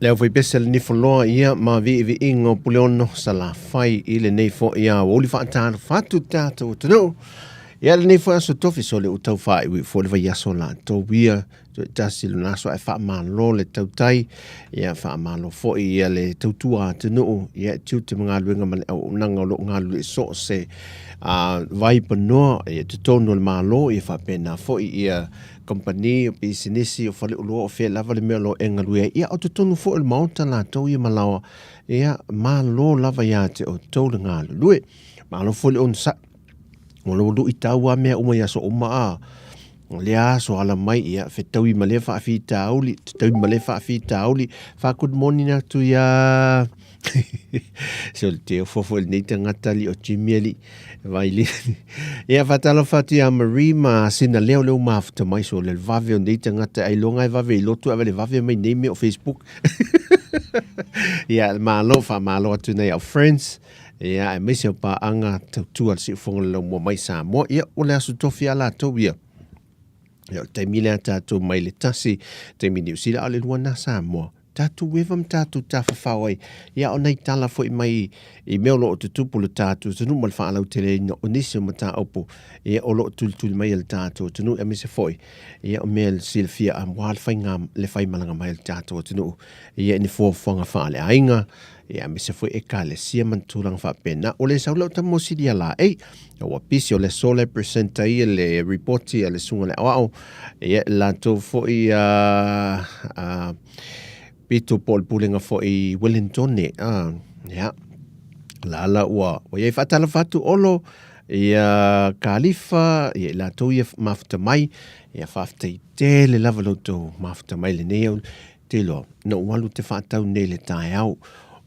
Le aufaipese a le Nifoloa ia ma viiviiga o Puleono Salafai i lenei foi aoauli faatalofa atu tatou atunuu. Ia lenei foi aso tofi so le utau faaiuiu foi le vaiaso latou ia toe tasi lona aso ae faamalo le tautai ia faamalo foi ia le tautua atunuu ia e tiute ma galuega ma le auaunaga o lo o galulue so o se vai panoa ia totonu o le Malo ia faapena foi ia Kamupani, o pisinisi, o faleoloa, o fea lava le mea o lo o e galue ai. Ia, o totonu foi o le Maota latou ia ma laoa, ia, malo lava ia te outou le galulue. Malo foi le onosai. O lo o luitau lava mea uma i aso uma a. O lea aso ala mai, ia, fetaui ma lea faafitauli, fetaui ma lea faafitauli. Fa good morning atu ia Se o le te ofo foi lenei tagata alii o Jimmy alii. Vai li. Ia faatalofa atu ia Marie ma sina leo leo mafuta mai so le vave o nei tagata ai longa e vave i lotu ave le vave mai nei mea o Facebook. Ia malo faamalo atu nei au friends. Ia aemaise o paaga tautua le siufofoga o le laumua mai Samoa. Ia o le aso tofi a latou ia. Ia o le taimi lea tatou mai le 1, taimi Niu Sila a o le 2 na Samoa. Tatou eva ma tatou tafafao ai. Ia o nai tala foi mai i mea o lo o tutupu le tatou atunuu ma le faalauteleina o nisi o mataupu ia o lo o tulituli mai e le tatou atunuu aemaise foi ia o mea e silafia aua le faiga le faimalaga mai o le tatou atunuu ia i ni fuafuaga faaleaiga ia aemaise foi ekalesia ma ni tulaga faapena. O le sau lau tama o Silia Laei, ua pisi o le aso le present ai le ripoti a le susuga i le aoao, ia latou foi a pito po o le pulega foi Wellingtone, ia, lala ua iai faatalofa atu Olo, ia Kalifa, ia i latou ia mafuta mai, ia faafetai tele lava lo outou mafuta mai lenei au Te iloa, na ou alu te faatau nei le taeao.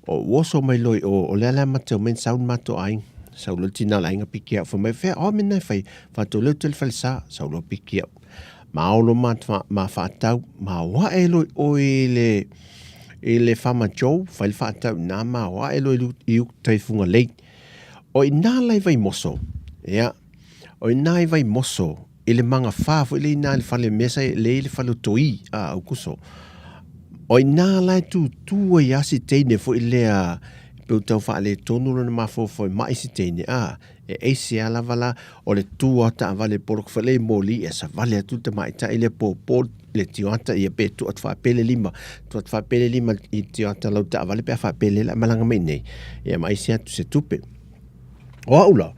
O ou oso mai loa i o, o lea la ma te omai sau le matou aiga. Sau loa le tina o le aiga piki au. Fai mai, fea, o mea na e fai, fatou leo te le falesa. Sau loa piki au. Ma olo ma, ma faatau, ma o ae loa i o i le, i le Farmer Joe, fai le faatau i na, ma o ae loa i uta i Fugalei. O i na la i Vaimoso, ia, o i na i Vaimoso, i le magafa foi lea i ina i le fale mea sa lea i le fale o Toi a Aukuso. O i ina la e tutu ai lava si teine foi lea pe ua tau faaletonu lona mafaufau e mai si teine a e aise lava lava la o le tu lava o taavale poloka foi lea i moli e savali atu le tamaitai lea popo le tioata ia pe tuu atu faapea le lima tuu atu faapea le lima i le tioata o lau taavale pe a faapea lea o le a malaga mai i inei ia ma aise atu se tupe. O au la,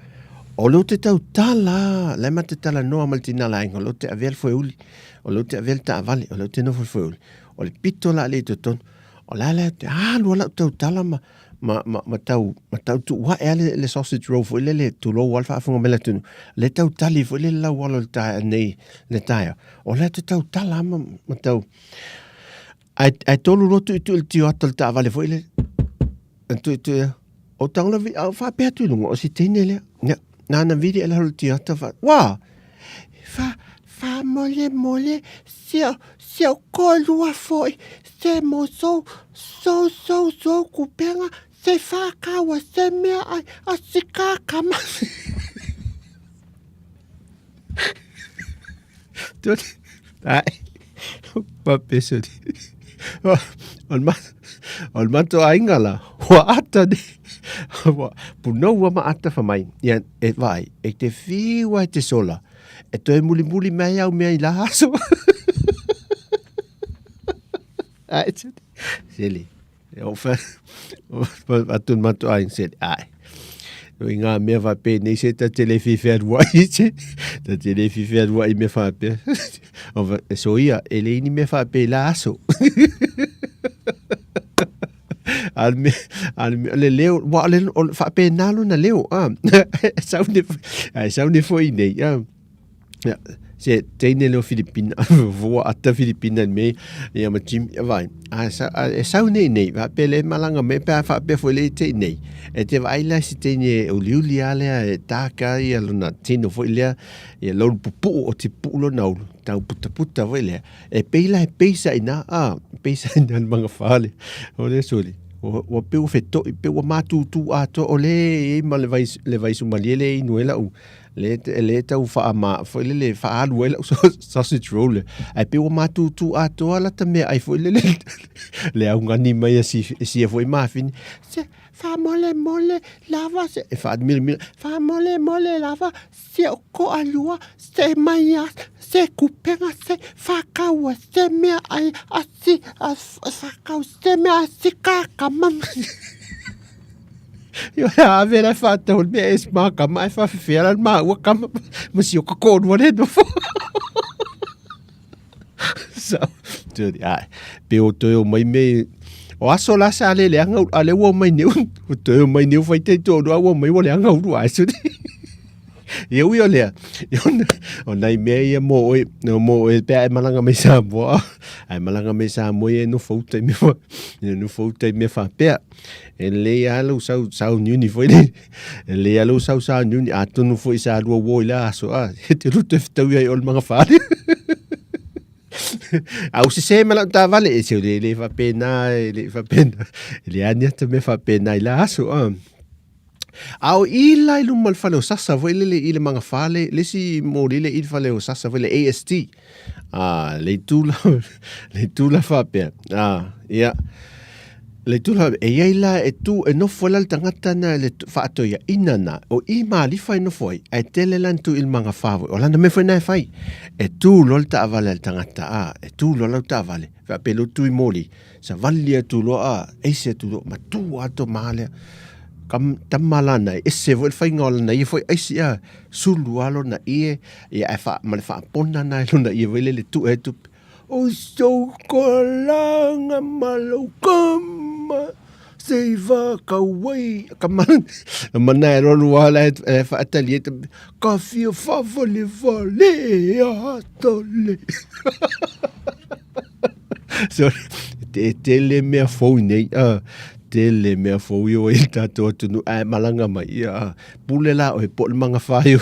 o lea ou te tautala, la e ma te talanoa ma le tina o le aiga, o lea ou te avea le foeuli, o lea ou te avea le taavale, o lea ou te nofo i le foeuli. O le pito la lea i totonu, o la la te alu lava lau tautala ma, ma, ma, ma tau, ma tau tuu ae lava le, le sausage roll foi lele, tulou lava le faafofoga mai le atunuu, le tau tali foi lele lau alo i le taeao nei, le taeao, o lea ou te tautala lava ma, ma tau, ae, ae tolu loa tuitui le tioata o le taavale foi lele, tuitui, O tago la vi, a faapea atu i luga, o si teine lea. Ia, nana vili e lalo le tiata fa, wa! Fa, fa mole mole, sio, sio kolua foi, se mo sou, sou, sou, sou kupenga, se fa kaua, se mea ai, a si kakama. Ai, papeso ni. O le o le matou aiga la, ua ata ni. Ua punou ma ata fa mai. Ia, e vaai, e te fiu ai te sola. E toe mulimuli mai au mea i la aso. Ai, seli. E o fa, atu le matou aiga, seli, ai. No i ngā mea whapēnei se ta te le whiwhi se, ta te le whiwhi i mea whapea. O fa, e so ia, e le ini mea whapē la aso. A le mea, a le mea, le leo, wa o le, o le whapē nā lona leo, a. Sau ne, ai sau ne foi nei, a. Ia, se teine leo Filipina, voa ata Filipina i me, ia ma Jimmy, ia vai. A, sa, a, e sau nei nei, va pe le malanga me pe a fa pe foi le te nei. E te vai la si teine e uliuli a lea e tāka ia lona tino foi lea, ia lolu pupu'u o te pu'u lona ulu, tau puta puta foi lea. E pei la e peisa ina, a, peisa ina le manga whale. O le soli. Ua pe ua feto'i, pe ua mātūtū atoa o le e ma le vai, le vai sumalie le inu e lau. Le le tau whaama foi lele whaalu ai lau sausage roll ai pe ua mātūtū atoa lata mea ai foi lele le augani mai a si sia foi mafini se faamolemole lava se e faamilamila faamolemole lava se o koalua se mai a se kupega se whakaua se mea ai a si a whakau se mea a si kakama. Io a ave la whātau le mea e smā kama e whawhewhea la mā ua kama ma si o ka kōrua le nofo. So, turi, ai, pe o toe o mai me, o aso la sa le le anga, a le ua mai neu, o toe o mai neu whai te tō ua mai ua le anga uru ai, suri. Ia ui o lea, o nai mea ia mō oe, no mō oe pea e malanga mai Samoa, ai malanga mai Samoa ia e nofo uta i mea, e nofo uta i mea whapea. E lelei lava lou sau sauniuni foi lele, e lelei lava lou sau sauniuni, atonu foi sa lua uo i le aso, a, e te alu toe fetaui ai i o le magafa le. A ua sesē ma lau taavale, e se le le faapena, e le faapena, e leai ni ata mea faapena i la aso, a. A o i la i luma o le fale o Sasa foi lele i le magafā le, le isi moli le i le fale o Sasa foi le AST. A, le itu la, le itu la faapea. A, ia. Le itu la, e iai la e tu, e nofo ai la le tagata na le faatoiaina na, o i malifa e nofo ai, ae tele la na tu i le magafā foi. O lana mea foi na e fai. E tu loa le taavale a le tagata, a, e tu loa lau taavale. Faapea lou tu i moli, savali atu loa a, aise atu loa, matua atu ma lea. Kam, tama lana e ese foi le faiga o lana ia foi aisi a, sulu a lona ie, ia ae wha, ma le whaapona na e lona ie foi lele tu e tupe. O sokolanga ma lou kama, se i whakawai. Ka mana, mana e rolu a la e whaatali e te, ka fia whawhale whale a tole. So, te tele mea fou nei, a, tele mea fou i o i tātou atunu, ai malanga mai, ia, a, pule la oe, po le manga whai,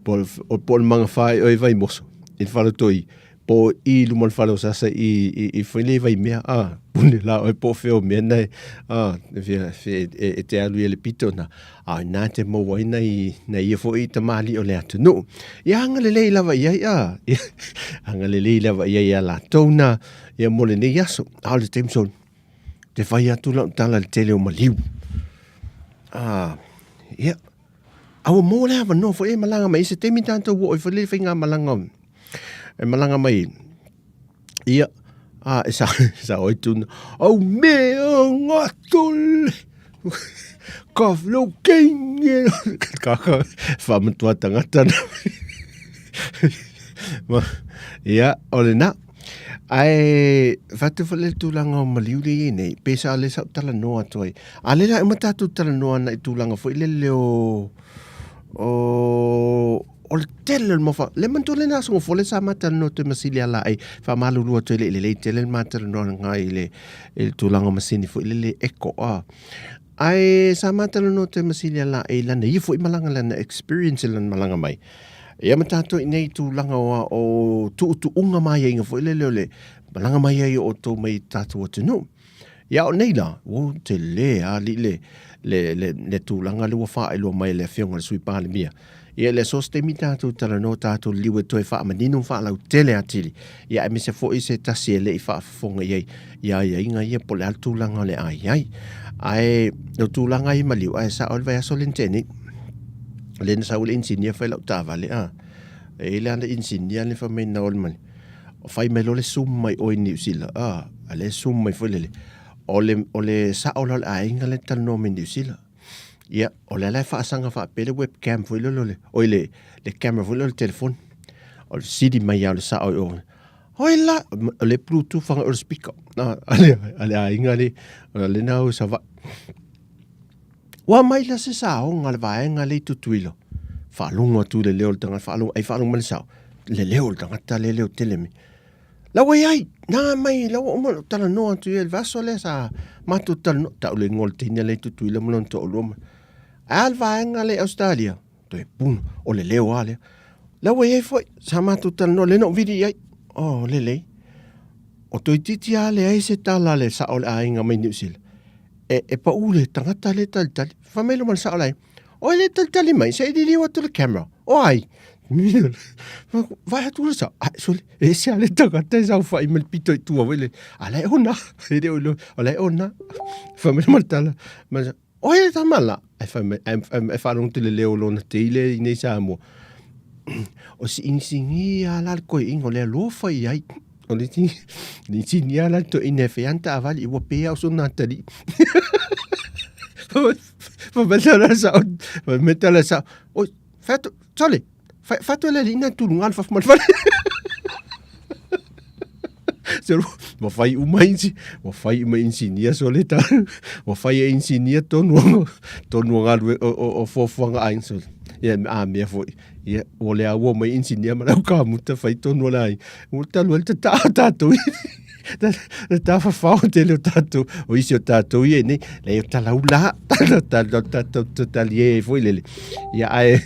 po, o po le manga whai o i vai moso, i le whalo toi, po i luma le whalo sasa i, i, i whaile i vai mea, a, pule la oe, po wheo mea nei, a, e, e, e, e te alu i le pito na, A nā te mau ai nei, nei ia foi i tamaliʻi o le atunuu. Ia agalelei lava i ai, a, ia agalelei lava i ai ia latou na, ia mo lenei aso. A o le taimi soli, te fai atu lau tala i le tele o maliu. A, ia, a ua maua le avanoa foi e malaga mai i se taimi tatou oo ai foi le faigamalaga e malaga mai Ia, a, e sa, sa oi tuna, au mea ngatole, ka lou keinge, ka ka, whaamatua tangata na. Ma, ia, o le na. Ae, whatu whale le tūlanga o maliu le i nei, pēsa le sa tala noa atu ai. A le la e ma tātou tala noa na i tūlanga foi le leo o, O le tele o le mau wha... Le manatua le nā songo fole sa matalanoa toe masili ala ai whamalulu atu ai le lelei tele le matalanoa ngai i le, i le tulaga o masini foi lele eko a. Ae sa matalanoa toe masili ala ai lana ia foi malaga lana experience lana malaga mai. Ia ma tātou i nei tulaga o, o tuutuuga mai ai foi lele o le malaga mai ai o outou mai tātou atunuu. Ia o nei la, ua tele a li le, le, le, le tulaga le ua faailoa mai e le Afioga i le Sui Palemia. Ia le aso se taimi tatou talanoa tatou liliu e toe faamanino ma faalautele atili. Ia aemaise foi se tasi e le i faafofoga i ai i aiaiga ia po o le a le tulaga o le a i ai. Ae o tulaga ia maliu, ae sao le vaiaso le na tea nei. Le na sau le inisinia fai lau taavale a. E i le ana inisinia le fai mai na o le mali. Fai mai loa le sum mai oe i Niu Sila, a, a le sum mai foi lele. O le, o le sao la o le aiga le talanoa mai Niu Sila. Ia, o le ala e faasaga faapea le webcam foi lele o le, oi le, le camera foi lele o le telefoni. O le sili mai lava o le sao i o. Oi la, o le bluetooth faga o le speaker. A, a le, a le aiga le, o le na o Savaii. Ua mai la se saoga a le vaega lea i Tutuila. Faalogo atu i le leo o le tagata, faalogo, ai faalogo mai le sao, le leo o le tagata lea leo tele mai. La ua iai, nā mai, la ua uma lou talanoa atu i ai, le vaiaso lea sa matou talanoa, tau le igoa o le teine lea i Tutuila ma lona toalua ma. Ae a le vaega lea i Australia? Toe puna, o le leo lava lea. La ua iai foi, sa matou talanoa, lea na ou vili i ai. Oh, lelei. O toeitiiti lava leai se tala a le sao o le aiga mai Niu Sila. E, e pau le tagata le talitali. Fai mai lo ma le sao lai. Oe le talitali mai, se i liliu atu le camera. O ai? Vaai atu le sao, ai, sole, e ese lava le tagata e saofai ma le pito i tua foi lele. A la e ona, e le o iloa, o la e ona. Fai mai le Maletala, ma o ai le tama la? Ae fai mai, ae faalogo atu i le leo o lona tei lea i inei i Samoa. O si inisinia la le toeaina o le alofa i ai. O le inisinia la le toeaina e fai ana taavale, ua pei lava o sona atalii. Fai mai tala sao, fai mai tala sao, oi, fai atu, sole, fai atu e le alii na tuluga le fafo ma le fale. Sole, ua fai uma insi, ua fai uma inisinia sole ta, ua fai e inisinia tonu, tonu o galue, o fuafuaga a aiga sole. Ia, a mea foi, ia, ua le auau mai inisinia ma le au kamuta fai tonu o le aiga. Ua talu ai le tataa o tatou le tafafao tele o tatou, o isi o tatou ia nei, leai o talaula, talie ai foi lele. Ia ae,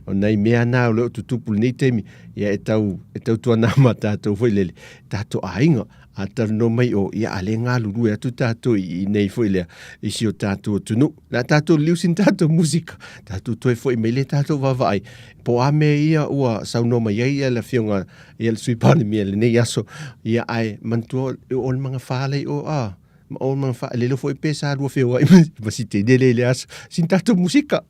o nai mea na o lo o tutupu i lenei taimi, ia e tau, e tautuana ma tatou foi lele, tatou aiga, a talanoa mai o, ia a le galulue atu tatou i nei foi lea, i si o tatou atunuu. Le a tatou liliu sina tatou musika, tatou toe foi mai le tatou vaavaai, po o a mea ia ua saunoa mai ai ia le afioga ia le Sui Palemia i lenei aso, ia ae manatua o le magafa la i o, a, ma o le magafa, e le iloa foi pe sa lua feoai ma si teine lea i le aso, sina tatou musika.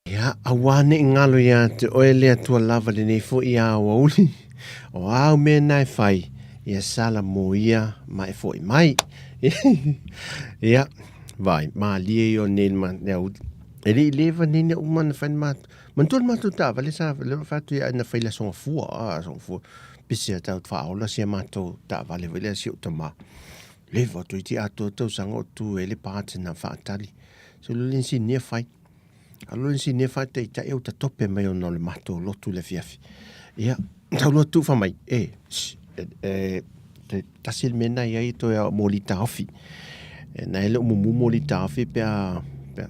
Ia, auā ne i ngalo iā te oe le Atua lava lenei foi aoauli, o āu mea na e fai, ia sala mō ia ma e foi mai. Ia, vai, mālie i o nei ma le auli. E le i leva nei na uma na fai na mātou. Manatua le mātou taavale sa le o fai atu ia na fai le aso gafua, a, aso gafua. Pisi a tau whaola si a mātou taavale foi le si o tama. Leva atu i ti atoa tausaga o tū e le pāti na whaatali. So le insinia fai. Alo le insinia faataitai au tatope mai ona o le matou lotu i le afiafi. Ia, taulu atu fa mai, e, e, e, tasi le mea na i ai toe a moli taofi. E, na ele o mumu moli taofi pe a, pe a,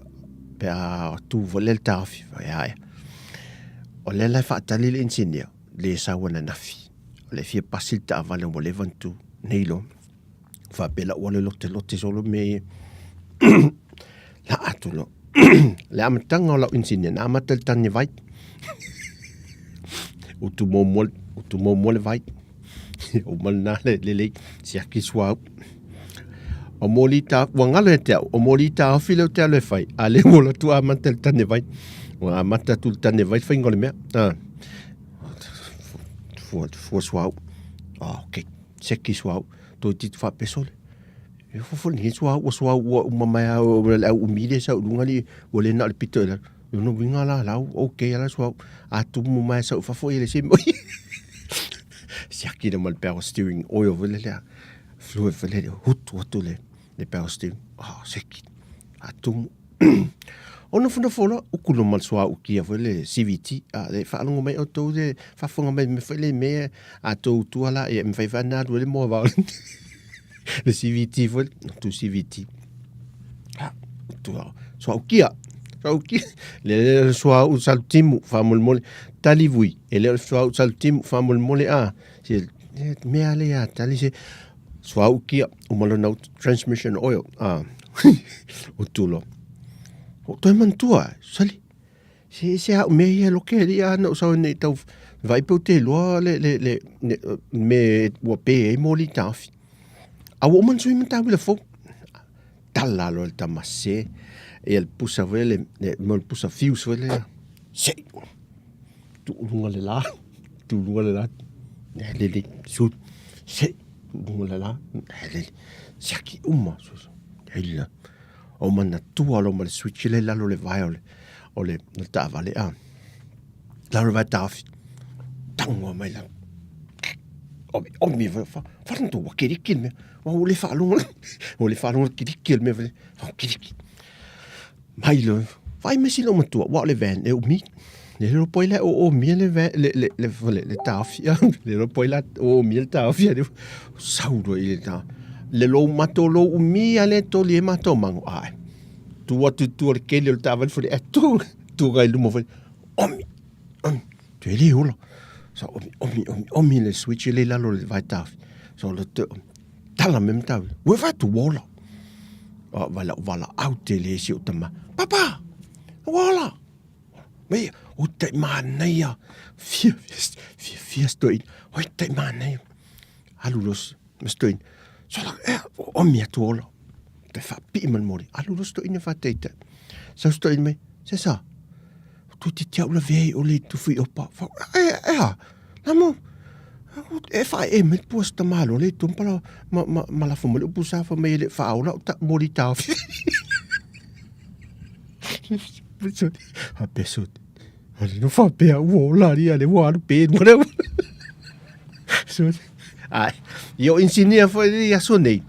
pe a tu foi le taofi. Ia, ia. O le la e faatali le insinia, le sau ananafi. O le fia pasi le taavale ua leva ona tu nei loa. Faapea lau alu e lotelote solo mea ia. La atu loa. Le amataga o lau inisinia, na amata i le tane vai. Utu muamua, utu muamua le vai. Uma lena le lelei, siaki suauu. O moli ta, ua ngalo ia te au, o moli taofi lea ou te alu e fai, a lea ua alu atu amata i le tane vai. Ua amata atu i le tane vai le faiga o le mea. Ah. Fua, fua suauu. Ah, okay. Siaki suauu. Toeitiiti faapesole. E fofo ni suauu ua suauu ua uma mai a ua le au umi le sau i luga alii ua le na o le pito i lalo. Lona uiga la lau okay ala suauu a tumu mai sau i fafo ia le isi mea. Siaki le ma le power steering oil foi lele fluid foi lele hutu atu le le power steering. Ah siaki. A tumu O nofonofo loa, uku loa ma le suauu kia foi le CVT. A le faalogo mai outou le faafofoga mai mea foi le mea a tou tua la ia e mafai foi ona alu ai le moavao le CVT foi tu CVT. A tua suauu kia, suauu kia. Le le suauu salutimu faamolemole tali vui e le o le suauu salutimu faamolemole a se mea le ia tali se suauu kia uma lona transmission oil a utu loa. O toe manatua, sali, se se au mea ia loke ali a na usau nei tau vai pe te loa le le le me ua pe ai moli taofi. A ua uma na sui ma tawila fou. Tala loa le tama se ia le pusa foi le le mo le pusa fuse foi le se tuu luga le la tuu luga le la le le su se tuu luga le la le siaki uma su hei la o manatua loa ma le switch le lalo le vae o le o le le taavale a lalo le vae taofi tagoa mai la omi omi fa fa fa ua kiriki le mea ua le faalogo ua le faalogo le kiriki o le mea fa kiriki mai loa vaai mai si loomatua ua o le van e umi le iloa po ai la e oomia le van le le le le le taofi le iloa po ai la oomia le taofi a le sau loa i le ta le lou matou lou umi a le toli e matou mago ae tu atu i tua o le keli o le taavale foi le tu tu kai luma foi omi omi toe le ola sa omi omi omi omi le switch le lalo le vai taofi so le te tala me matau ua fai atu ua ola a vai lau valaau tele e si ou tama papa ua ola mai o tai manaia fia fia fia stoina oi tai manaia alu loa ma stoina sola e omi atu ola te faapii ma le moli alu loa stoina faataitai sau stoina mai se sa tu te tiau la vei o le tufu i opa fa e e ha na mo e fa e me pua sta malo le tu pala ma ma ma la fo le upu sa fa me le fa ola ta moli ta a peso ale no fa pe a ua ola ria le ua alu pe no le so ai io insinia foi i aso nei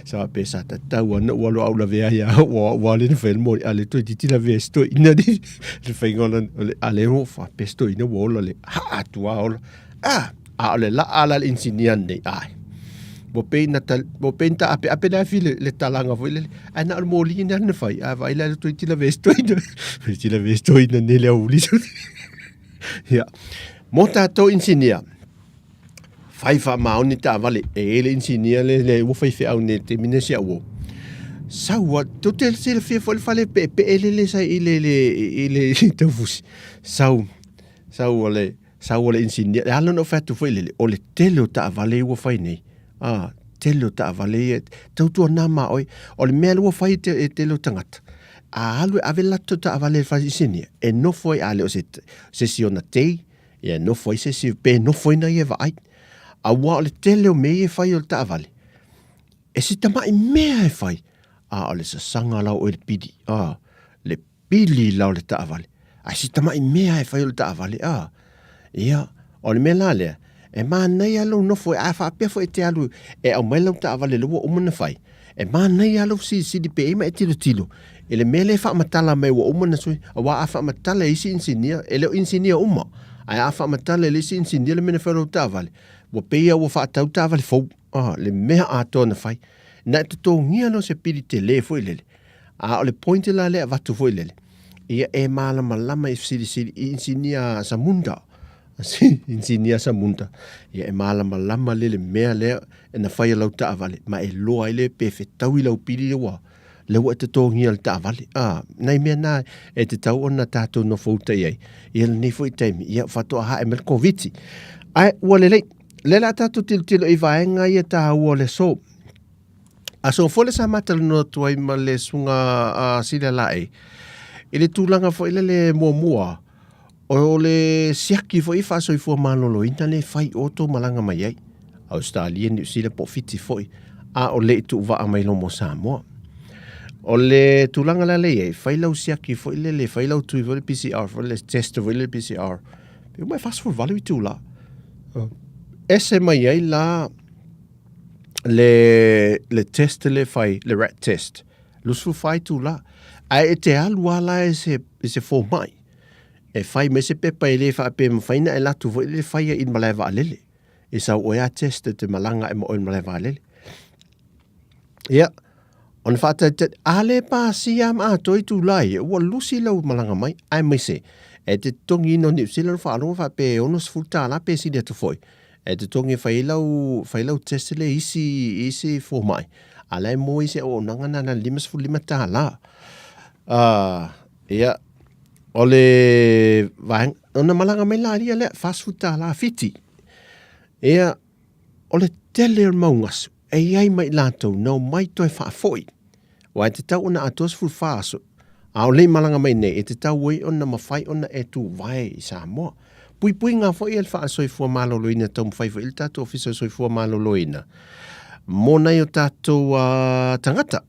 sa pe sa tatau ana ua loa au lavea ia ua ua le na fai le moli a le toeitiiti lavea i se toeaina le le faiga o lana a le o faapea se toeaina ua ola le haa atu lava ola a a o le laa la le inisinia lenei ae ua pei na ta ua pei na taapeape le afi le talaga foi lele ae na o le moli lena na fai ae vaai la le toeitiiti lavea i se toeaina toeitiiti lavea i se toeaina nei le aouli ia mo tatou inisinia Fai faamaoni taavale e i ai le inisinia le le ua faifeau nei i le taimi nei si au uo. Sau a tou te silafia foi le fale peepee lele sa i le le i le i Taufusi. Sau sau o le sau o le inisinia le ala ona ou fai atu foi lele o le tele o taavale ua fai nei. A tele o taavale ia tautuana ma oe. O le mea lea ua fai e tele o tagata. A alu e ave le latou taavale i le fale inisinia, e nofo ai, a le o se, se isi ona tei, ia e nofo ai se isi, pe nofo ai na ia e vaai. Aua o le tele o mea ia e fai o le taavale, e si tamai mea e fai, a o le sasaga la o oe i le pili, a, le pili la o le taavale. Ae si tamai mea e fai o le taavale, a. Ia, o le mea la lea, e manaia lou nofo, a faapea foi e te alu e aumai lau taavale lea ua uma ona fai, e manaia lou fesilisili pe i ai ma e tilotilo i le mea lea e faamatala mai ua uma ona sui, aua a faamatala e isi inisinia, e le o inisinia uma, ae a faamatala e le isi inisinia le mea na fai o lau taavale, ua pei lava ua faatau taavale fou, a, le mea atoa na fai. Na e totogia lea o se pili tele foi lele, A o le point la lea e avatu foi lele, ia e malamalama i fesilisili i inisinia Samunda, inisinia Samunda, ia e malamalama lele mea lea e na fai e lau taavale, ma e iloa ai lea pe fetaui lau pili lea ua, lea ua e totogia i le taavale. A, nai mea na e tatau ona tatou nofouta i ai, ia lenei foi taimi, ia faatoa hae mai le Koviti. Ae ua lelei, lea o le a tatou tilotilo i vaega ia taua o le aso. Aso foi lea sa ma talanoa atu ai ma le susuga a Silia Laei i le tulaga foi lele muamua o le siaki foi faasoifua maloloina lea e fai o tou malaga mai ai Australia, Niu Sila po o Fiti foi a o le i tuuvaa mai loa mo Samoa. O le tulaga la lea e i ai, fai lau siaki foi lele, fai lau tui foi le PCR foi le test foi le PCR, pe uma e 48 itula. Ese mai ai la le, le test le fai, le rat test, 24 itula. Ae e te alu lava la i se, i se fomai, e fai mai se pepa e le faapea e mafai ona e alu atu foi lele faia i le malae vaalele. E sau oe a test e te malaga ae ma oe i le malae vaalele. Ia, ona faatalitali, a le pasia ma atoa itula ia, ua lusi lau malaga mai, aemaise, e te totogiina o Niu Sila lau faalogo faapea e $60 pe sili atu foi, E totogi e fai ai lau, fai lau test lea i isi, i isi fomai, a la e maua isi auaunaga na na le $55. Ia, o le vaega, ona malaga mai laia lea, $40 Fiti. Ia, o le tele o le mau gasu, e i ai ma i latou na omai toe faafoi. Aua e tatau ona atoa 14 aso, a o le i malaga mai nei, e tatau ai ona mafai ona e tuvae i Samoa. Puipuiga foi a le faasoifua maloloina taumafai foi le tatou Ofisa o le Soifua Maloloina mo nai o tatou tagata.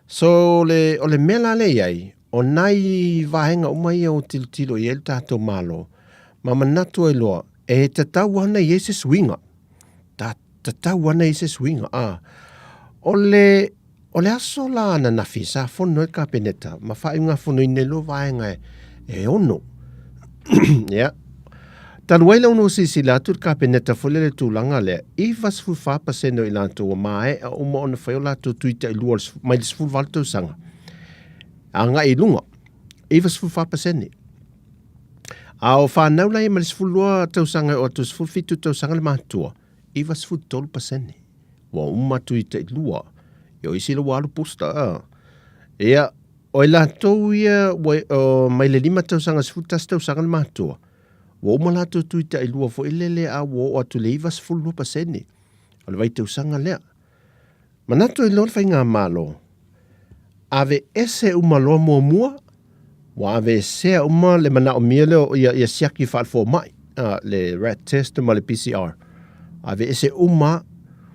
So le, o le mea la lea i ai, o nai vaega uma ia o tilotilo i ai le tatou Malo, ma manatu ai loa, e tatau lava ona i ai se suiga. Ta, tatau ana i se suiga, a. O le, o le aso la ananafi sa fono ai le Kapeneta ma faaiugafonoina i lua vaega e, e ono. Ia. Talu ai la ona ua silasila atu le Kapeneta foi lele i le tulaga lea, 94% o i latou ua maea uma ona fai o latou tui tailua mai le 18 tausaga agai i luga, 94%. A o fanau la ia mai le 12 tausaga e oo atu i le 17 tausaga le matutua, 93%. Ua uma atu i tailua. Ia o isi la ua alu booster. A. Ia, o i latou ia ua, o, mai le 5 tausaga 11 tausaga le matutua, ua uma latou tui tailua foi lele a ua oo atu i le 92% o le vaitausaga lea. Manatu ai loa le Faigamalo, aveese uma loa muamua, ua aveesea uma le manaomia lea o ia, ia siaki faale-fomai, le rat test ma le PCR. Aveese uma,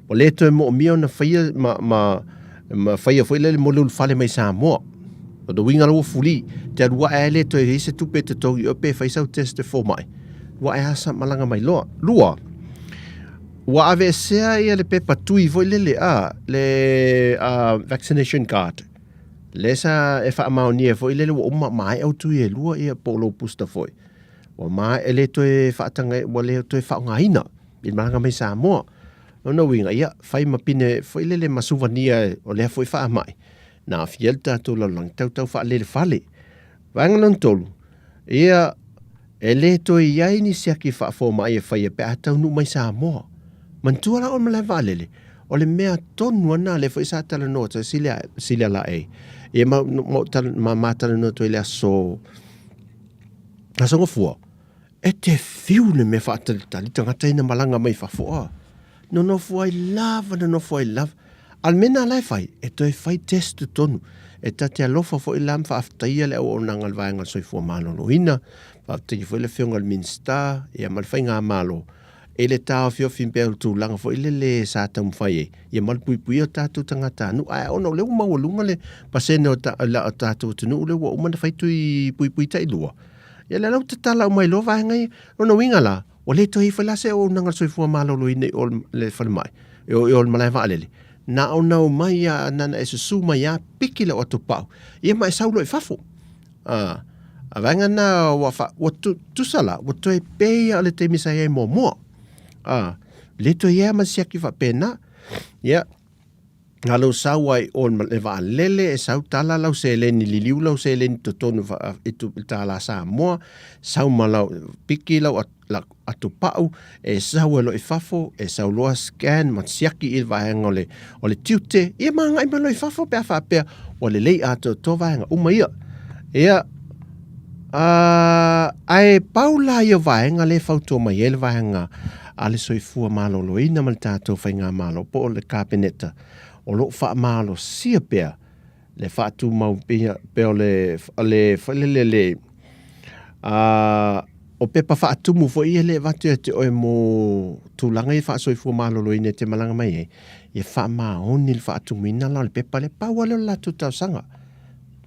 ua le toe moomia ona faia ma, ma, ma faia foi lele mo le ulufale mai Samoa. O le uiga la ua fuli, te alu ae ai le toe i ai se tupe e totogi i oe pe fai sau test e fomai, ua ae asa malaga mai loa. Lua, Ua aveesea ia le pepa tui foi lele a, le vaccination card, lea sa e faamaonia foi lele ua uma maea au tui e lua ia po o lou booster foi. Ua maea, e le toe faataga, ua le toe faaaogaina i le malaga mai Samoa. Lona uiga, ia, fai ma pine foi lele ma suvania o lea foi faamai, na aafia ai le tatou lalolagi, tautau faalelefale. Vaega lona tolu, ia, E le toe i ai ni siaki faafomai e faia pe a taunuu mai Samoa. Manatua la o le malae vaalele, o le mea tonu lava lena lea foi sa talanoa atu ai Silia, Silia Laei, ia ma, ma, ma, ma talanoa atu ai i le aso, aso Gafua, e te fiu le mea faatalitali tagata ia na malaga mai fafo a. Nonofo ai lava, nonofo ai lava. A o le mea lena la e fai, e toe fai test totonu. E ta te alofa foi la ma faafetaia le auaunaga a le Vaega o le Soifua Maloloina, faafetaia foi le Afioga i le Minisita ia ma le Faigamalo i le taofiofi pea o le tulaga foi lele sa taumafai ai ia malupuipuia o tatou tagatanuu. Ae ona o lea ua maualuga le pasene o o tatou atunuu lea ua uma ona fai tui puipui tailua, ia lea la ua tatala uma ai loa vaega ia. O lona uiga la, ua le toe i ai foi la se auaunaga a le soifua maloloina i o i le falemai, i o i le malae vaalele, na ona omai lava na ona e susu mai lava piki lau atopau, ia ma e sau loa i fafo. A, a vaega na ua, fa, ua tusa la, ua toe pei lava o le taimi sa i ai muamua. A, le toe i ai lava ma se siaki faapena. Ia, na lou sau ai o le vaalele e sau tala lau seleni, liliu lau seleni totonu i tālā Samoa, sau ma lau piki lau atopau, e sau ai loa i fafo, e sau loa scan ma siaki i le vaega o le, o le tiute, ia ma agai mai loa i fafo pe a faapea ua lelei atoatoa vaega uma ia. Ia, ae pau la ia o vaega lea e fautua mai ai le vaega a le Soifua Maloloina ma le tatou Faigamalo po o le Kapeneta, o lo o faamalosia pea le faatumau pea o le, le foi lele le, o pepa faatumu foi ia lea e avatu ia te oe mo tulaga ia faasoifua maloloina e te malaga mai ai, ia faamaoni le faatumuina la o le pepa lea. Pau lava lea o le latou talosaga.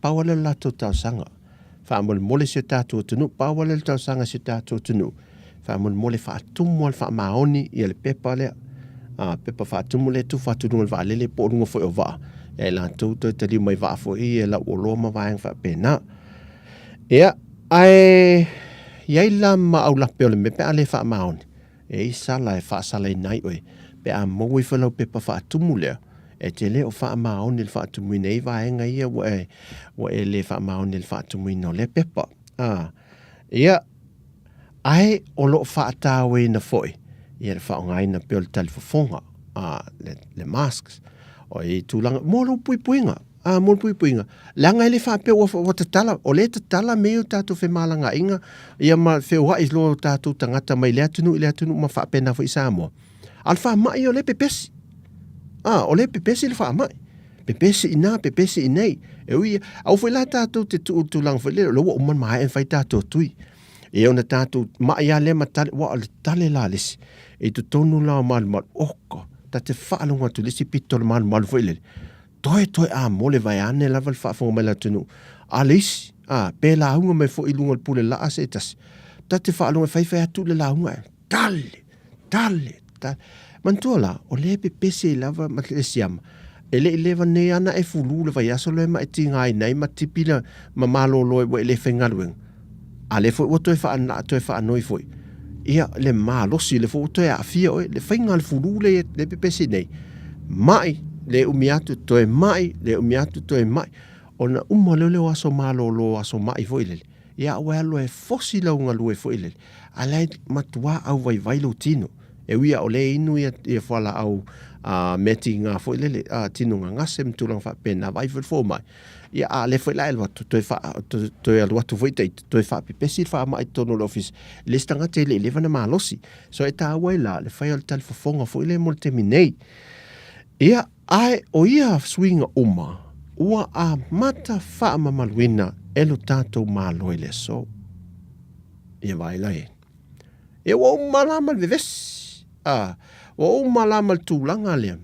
Pau lava lea o le latou talosaga. Faamolemole si o tatou atunuu, pau lava lea o le talosaga a si o tatou atunuu, faamolemole faatumu lava le faamaoni ia le pepa lea. A, pepa faatumu lea e tufa atu i luga o le vaalele po o luga foi o vaa, ia i latou toe taliu mai vaa foi ia lau oloa ma vaega faapena. Ia, ae i ai la ma aulape o le mea pe a le faamaoni, e i ai sala e faasalaina ai oe pe a maua ifo lau pepa faatumu lea, e te le o faamaoni i le faatumuina i vaega ia ua e, ua e le faamaoni i le faatumuina o lea pepa. A, ia, ae o lo o faatauaina foi ia le faaaogaina pea o le talifofoga, a, le, le masks, o i tulaga, mo lou puipuiga. A, mo le puipuiga, leaga e le faapea ua, ua tatala, o lea e tatala mea ia o tatou femalagaaiga, ia ma feoai loa o tatou tagata mai lea atunuu i lea atunuu ma faapena foi i Samoa. A o le faamai o lea e pepesi. A, o lea e pepesi le faamai. Pepesi i ina, pepesi i inei. E ui, aua foi la tatou te tuu i le tulaga foi lele, o lea ua uma ona maea ona fai tatou tui. Ia ona tatou mai lava lea ma tale, aua o le tale la a le isi, i totonu la o malumalu, oka, ta te faalogo atu i le isi pito o le malumalu foi lele, Toe toe amole vaeane lava le faafofoga mai le atunuu. A le isi, a, pe lauga mai foi i luga o le pule laa se tasi, ta te faalogo e faifai atu le lauga ae, tale, tale, tale. Manatua la, o lea e pepese ai lava ma le siama, e le i leva nei ana e fulu le vaiaso lea ma e tigaina ai ma tipi la, ma malolo ai ua e le faigaluega. A lea foi ua toe faa, toe faanoi foi. Ia, le malosi, le foi ua toe aafia oe, le faiga o le fulu lea e pepesi nei, mai, le umi atu, toe mai, le umi atu, toe mai. Ona uma lea o le aso malolo, aso mai foi lele, ia ua e alu e fosi lau galue foi lele, a la e matua auvaivai lou tino. E ui lava o lea e inu ia, ia fualaau a mea tiga foi lele, a tino gagase ma tulaga faapena, vaai foi le fomai, Ia, a lea foi la e alu atu, toe, faa, toe, toe alu atu foi ita, toe faapepesi le faamai i totonu o le ofisa, i le isi tagata e le i leva ona malosi. So e taua ai la le fai o le talifofoga foi lea mo le taimi nei. Ia, ae o ia suiga uma, ua amata faamamaluina e lo tatou Malo i le aso. Ia vaai la i ai. Ia ua uma la ma le vevesi. A, ua uma la ma le tulaga lea.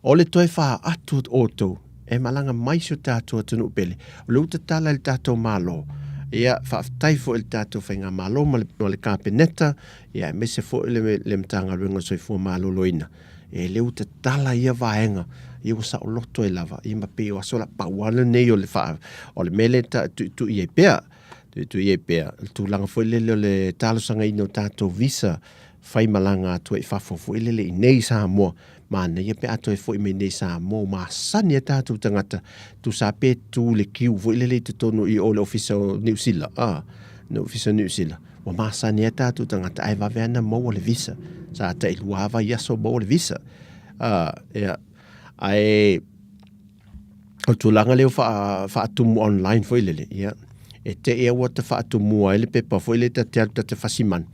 O le toe faaatu o outou e malaga mai si o tatou atunuu pele, o lea ua tatala e le tatou Malo. Ia, faafetai foi i le tatou Faigamalo ma le, ma le Kapeneta, ia, aemaise foi le, le Matagaluega o le Soifua Maloloina. E lea ua tatala ia vaega, ia ua saoloto ai lava, ia ma pei o aso la pau lava lenei o le faa, o le mea lea e tuitui ai pea, tuitui ai pea, le tulaga foi lele o le talosagaina o tatou visa, faimalaga atu ai i fafo foi lele i nei i Samoa, manaia pe a toe foi mai nei i Samoa, ua masani ai tatou tagata, tusa pe tu i le kiu foi lele i totonu i o le ofisa o Niu Sila, a, le ofisa o Niu Sila, ua masani ai tatou tagata, ae vave lava ona maua le visa, sa tailua lava vaiaso maua le visa, a, ia, ae o le tulaga lea ua faatumu online foi lele, ia, e te i ua ta faatumua ai le pepa foi lele ta te alu ta te fasi manu,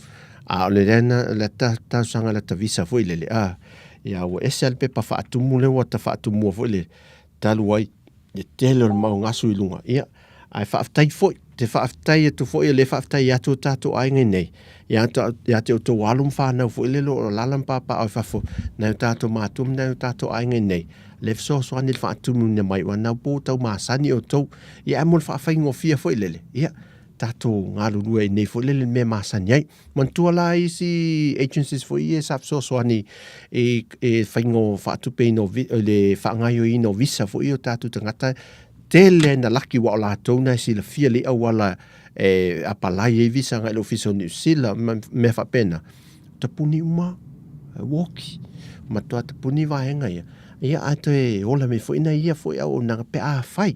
a o le lea na, le ta talosaga la ta visa foi lele, a, ia ua ese lava le pepa faatumu lea ua ta faatumua foi lele, talu ai. Le tele o le mau gasu i luga, ia, ae faafetai foi, te faafetai atu foi, o lea e faafetai atu o tatou aiga i nei, ia, ia te outou alo ma fanau foi lele o alaala ma papaaao i fafo, nai o tatou matua ma nai o tatou aiga i nei, lea e fesoasoani i le faatumuina mai, aua na po ua tau masani outou, ia ae mo le faafaigofie foi lele, ia, tatou galulue ai nei foi lele i le mea e masani ai. Manatua la isi agencies foi ia sa fesoasoani i le faiga o faatupeina o le faagaoioiina o visa foi ia o tatou tagata, tele ina laki aua o latou na e silafia lelei auala e apalai ai visa agai i le Ofisa o Niu Sila ma mea faapena. Tapuni uma, e oki, matua tapuni vaega ia, ia ae toe ola mai foi nai ia foi auaunaga pe afai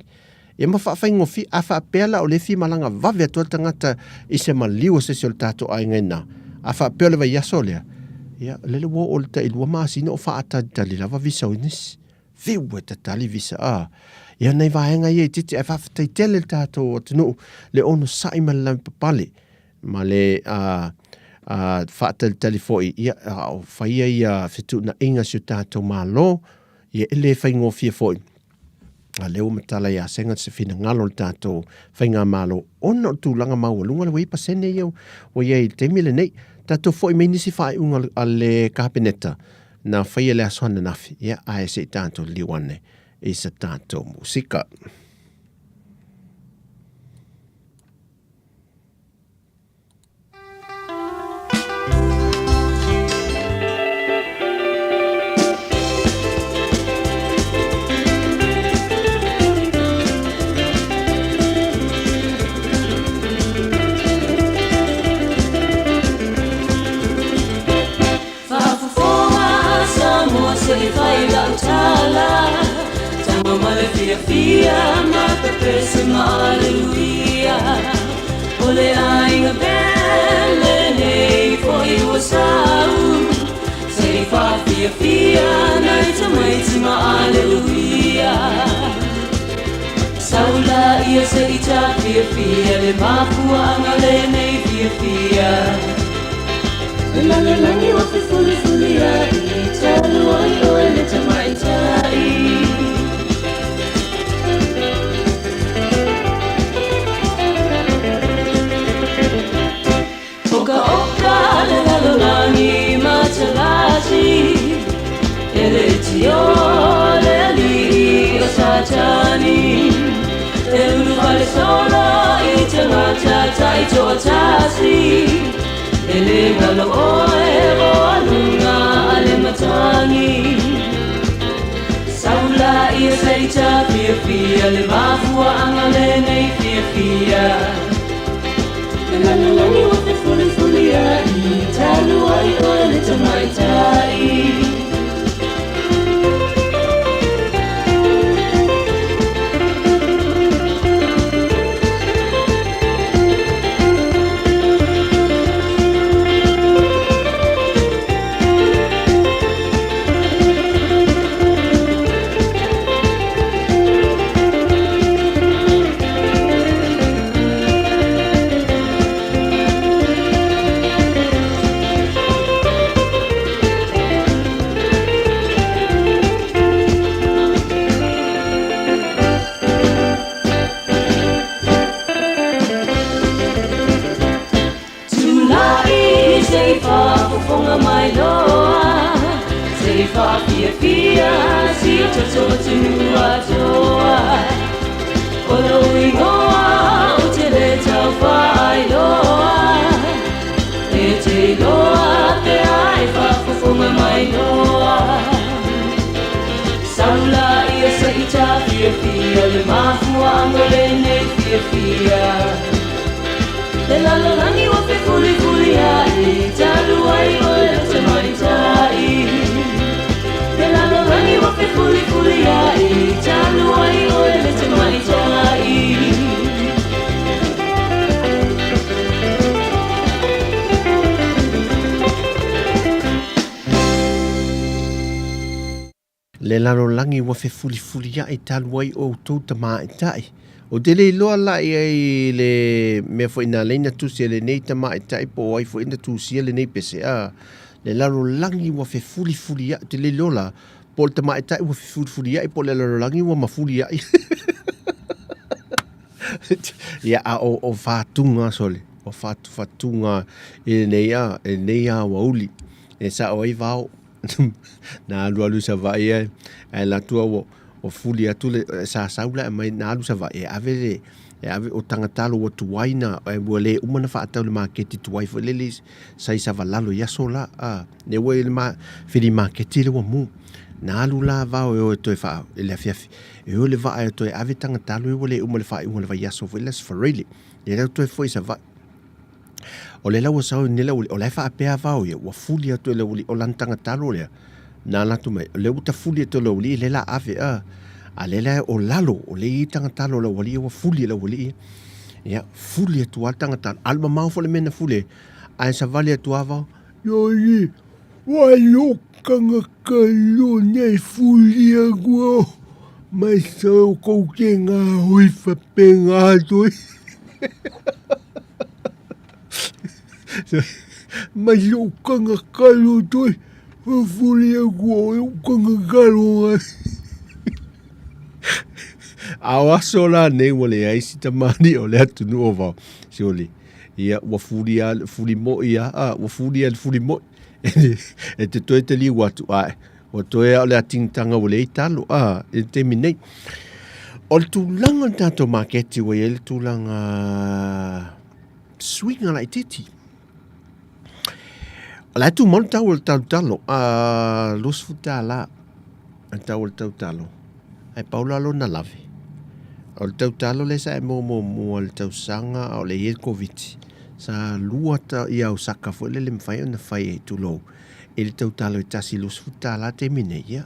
Ia ma faafaigofie, a faapea la o lea e fia malaga vave atu ai le tagata i se maliu o se isi o le tatou aiga i ina, a faapea o le vaiaso lea, ia, lele ua oo i le tailua masina o faatalitali lava visa o nisi. Fiu e tatali visa, a. Ia nai vaega ia itiiti, ae faafetai tele le tatou atunuu le onosai ma le lavapapale ma le a, a, faatalitali foi, ia, a o faia ia fetuunaiga a si o tatou Malo, ia e le faigofie foi. A lea ua matala ia Sega se finagalo o le tatou faigamalo ona o le tulaga maualuga lea ua i ai pasene ia ua i ai i le taimi lenei. Tatou foi mai nisi faaiuga a le Kapeneta na faia i le aso ananafi, ia ae se i tatou liliu ane i se tatou musika. Faafofoga Samoa se i fai lau tala Tama ma le fiafia ma pepese ma aleluia O le aiga pele nei foi ua sau Se i faafiafia nai tamaiti ma aleluia Sau laia se i tafiafia le mafuaaga lenei fiafia Le lalolagi ua fefulifuliai talu ai oe le tamaitai O ka oka le lalolagi matalasi E le tio le alii o Satani E ulufale solo i tagata taitoatasi E le galo oe o aluga a le matagi Sau laia se i tafiafia le mafuaaga lenei fiafia Le lalolagi ua fefulifuliai talu ai oe le tamaitai. Tulai se i faafofoga mai loa, se i faafiafia si o tatou atunuu atoa. O lou igoa ou te le tau faailoa, e te iloa pe a e faafofoga mai loa. Sau laia se i tafiafia le mafuaaga lenei fiafia. Le lalolagi ua fefulifuliai talu ai oe le tamaitai. Le lalolagi ua fefulifuliai talu ai oe le tamaitai. Le lalolagi ua fefulifuliaʻi talu ai outou tamāitai. Ou te le iloa la i ai le mea foi na ala ai na tusi e lenei tamāitai po o ai foi na tusia lenei pese, a le lalolagi ua fefulifuliaʻi, ou te le iloa la Po o le tamaitai ua fefulifulia'i po o le lalolagi ua mafulia'i. Ia, a o, o fatuga, sole, o fatufatuga i lenei a, i lenei aoauli. E sa'o ai vao. Na alualu i Savaii ae, ae alu atu ua, ua fuli atu le, sa sau la e aumai, na alu i Savaii e ave le, e ave, o tagatalo ua tuai na, ua le uma ona faatau i le maketi tuai foi lele sa i Savalalo i aso la, a, lea ua i ai le fili maketi lea ua mu. Na alu la vao e o e toe faa, i le afiafi, e o i le vaa e toe ave tagatalo ia ua le uma i le faaiuga o le vaiaso foi lea Aso Faraile. Lea la ua toe foi i Savaii. O lea la ua sau nei le aualii, o la e faapea vao ia, ua fuli atu e le aualii, o lana tagatalo lea, na ala atu mai, o lea ua tafuli atu e le aualii, lea la ave, a, a lea la o lalo, o lea e i ai tagatalo o le aualii, ua fuli e le aualii ia. Ia, fuli atu lava le tagatalo, alu mamao foi le mea na fuli ai, ae savali atu lava vao, Ioi, ua lou tagatalo nei fuli atu ao, mai sau kou te gaoi faapena atu ai. Mai lou tagatalo atu ai, fuli atu o lou tagatalo ai. A o aso la nei ua leai si tamalii o le atunuu o vao, sole, ia ua fuli a le fuli moi a, a ua fuli a le fuli moi. E te toe taliu atu, ae, ua toe a o le atigitaga ua leai talo, a, i le taimi nei. O le tulaga o le tatou maketi ua i ai le tulaga suiga laitiiti. O la e tumau le tau o le talotalo, a, $20 le tau o le tautalo, ae pau la lona lave. O le tautalo lea sa e maua muamua i le tausaga a o le i ai le Koviti, sa lua ta, ia au saka foi lele e mafai ona fai ai, tulou, i le tautalo e tasi $20 taimi nei, ia,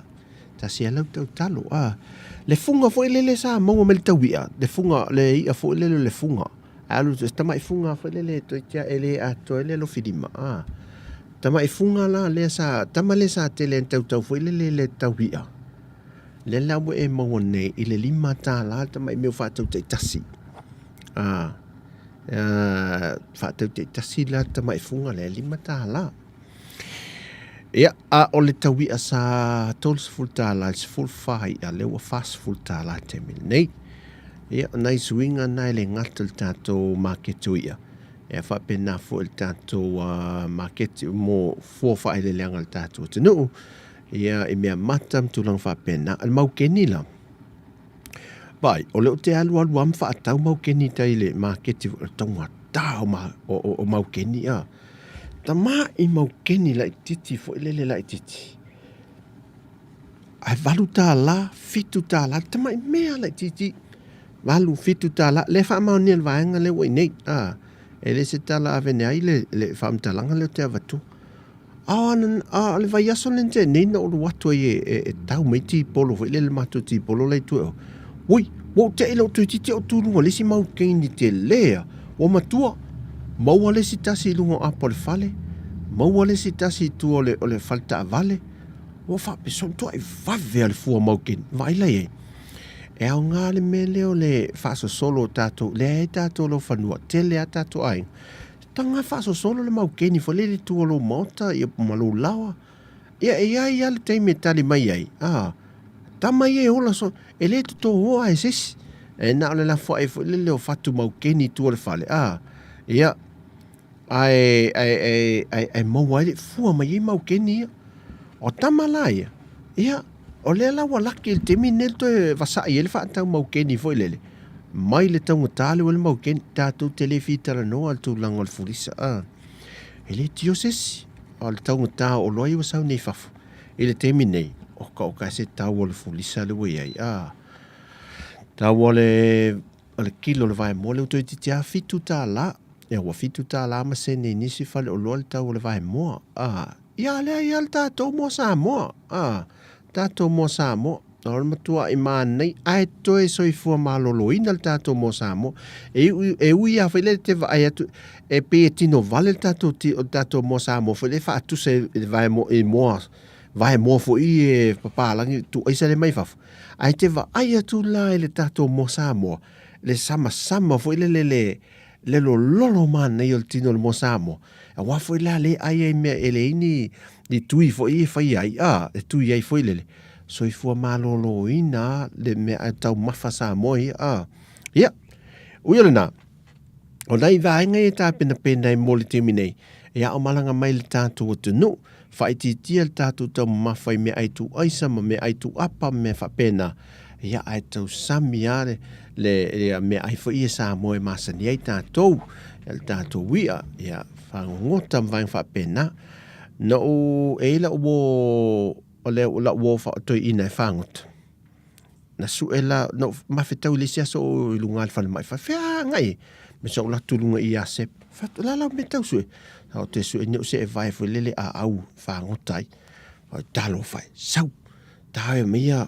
tasi lava lau tautalo. A, le fuga foi lele sa maua mai le taui'a, le fuga, le i'a foi lele o le fuga, Alu se tamai fuga foi lele toeitiiti e le atoa ai le alofilima a. Tamai fuga la lea sa, tama lea sa tele ai na tautau foi lele le tau i'a. Lea la ua e maua nei i le $5 le tamai mea ua faatau taitasi. A, faatau taitasi la le tamai fuga lea e $5. Ia, a o le tau i'a sa $30 i le 14 i'a, lea ua $40 i le taimi lenei. Ia, o nai suiga na e le gata i le tatou maketi o i'a, e faapena foi i le tatou maketi mo fua faaeleeleaga a le tatou atunuu, ia, i mea mata ma tulaga faapena. O le maukeni la, Vaai, o lea ou te alualu lava ma faatau maukeni i tai i le maketi, o le taugata o maukeni a. Tamai maukeni laitiiti foi lele laitiiti. Ae $8, $7, tamai mea laitiiti. 8, $7, lea e faamaonia e le vaega lea ua i nei. A, e le se tala avene ai le, le faamatalaga lea ou te avatua. A o ana, a o le vaiaso lea na tea nei na ou alu atu ai e, e, e tau mai tipolo foi lele, le matou tipolo la i tua i o. Ui, ua ou te'i lou toeitiiti ou tu i luga o le isi maukeni tele a, ua matua. Maua le isi tasi i luga o apo o le fale, maua le isi tasi i tua o le, o le fale taavale. Ua faapea, matuai vave a le fua maukeni. Vaai la i ai. E aoga le mea lea o le faasosolo o tatou, lea e tatou laufanua, tele a tatou aiga. Taga faasosolo le maukeni foi lele i tua o lou maota ia ma lou laoa. Ia e i ai lava le taimi e tali mai ai, a, tama ia e ola so, e le totōa e se isi. E na o le lafoai foi lele o fatu maukeni i tua o le fale, a, ia, ae, ae, ae, ae, ae maua ai le fua mai ai maukeni ia. O tama la ia, ia, o lea la ua laki i le taimi lenei le toe vasa'i ai le faatau maukeni foi lele, mai le taugata le ua le maukeni, tatou te le fia talanoa i le tulaga o le fulisa, a, e le tio se isi, a o le taugata o oloa ia ua sau nei i fafo i le taimi nei, oka oka e se tau o le fulisa le ua i ai, a, tau o le, o le kilo o le vaemoa lea ua toeitiiti lava $7, ia ua $7 ma sene i nisi faleoloa le tau o le vaemoa, a. Ia lea ia le tatou moa Samoa, a, tatou moa Samoa. O le matua'i manaia, ae toe soifua maloloina le tatou moa Samoa. E ui, e ui lava foi lea te vaai atu, e pei e tino vale le tatou, o le tatou moa Samoa foi lea e faatusa i le vaemoa, i moa, vaemoa foi e papalagi tuuaisa lea mai fafo. Ae te vaai atu la i le tatou moa Samoa, le samasama foi lele le, le lololo manaia o le tino o le moa Samoa, aua foi la lea e ai ai mea e leai ni, ni tui foi e fai ai, a, e tui ai foi lele. soifua malōlōina le meaai taumafa Samoa ia, a. Ia, ui o lena, o nai vaega ia e tapenapena ai mo le taimi nei, e aʻo malaga mai le tatou atunuu, faaitiitia le tatou taumamafa i meaai tuuaisa ma meaai tuuapa ma mea faapena, ia ae tausami lava le, le, le meaai foi ia Samoa e masani ai tatou, ia le tatou iʻa, ia fagogota ma vaega faapena. Na ou, e i ai lau uō, o le, lau uō toeaina e fagota, na sue la, na ou mafetau i le isi aso o i luga o le falemai, faafefea agai e? Me sa ou alu atu i luga i ia Sep, fai atu, o le a lau mea tau sue? Sa ou toe sue ni ou seevae foi lele aau fagota ai. Fai, talofa e, sau, tae mai ia,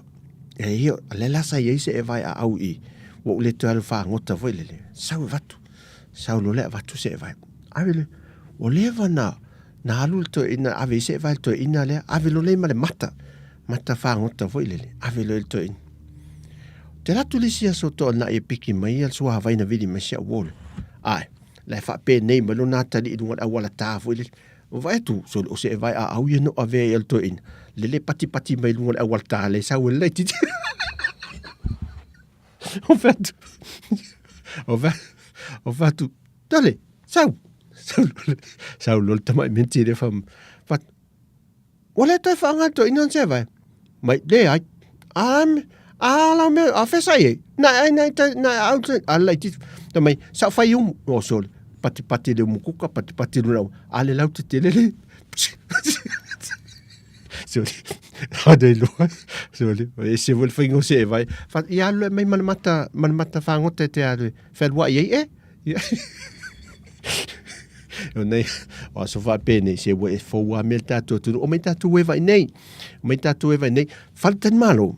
e ia, o lea la sa i ai seevae aau i i, ua ou le toe alu fagota foi lele, sau e avatu. Sau loa lea avatu seevae. Ave le, ua leva na, na alu le toeaina, ave ai seevae i le toeaina lea, ave loa lea ma le mata, mata fagota foi lele, ave loa i le toeaina. Ou te alu atu le isi aso toanai e piki mai ia le suavai na vili mai si au uo lea. Ae, la e faapenei mai lona atalii i luga o le auala ta foi lele. Ua vaai atu, sole o seevae aau ia na ou avea i le toeaina, lele patipati mai luga o le auala ta le sau e le laitiiti. O fai atu, o fai, o fai atu, Tole, sau, sau loa, sau loa le tamai menti lea fa, fa, ua le toe faaaoga le toeaina ona seevae. Mai, leai, a, a la mea, a fea sa i ai? Na ai, na ai, na ai, au, a le laitiiti, fai mai, sa ou fai umu, o sole, patipati i le umukuka, patipati i luna, a le lautetele le, Sole, a le iloa, sole, e ese foi le faiga o seevae. Fa, ia alu mai ma le mata, ma le mata fagota e te alu e fealuai ai e. O nei, o aso faapenei, se ua e fou lava mea le tatou atunuu. Omai tatou eva i nei, omai tatou eva i nei. Faletalimalo,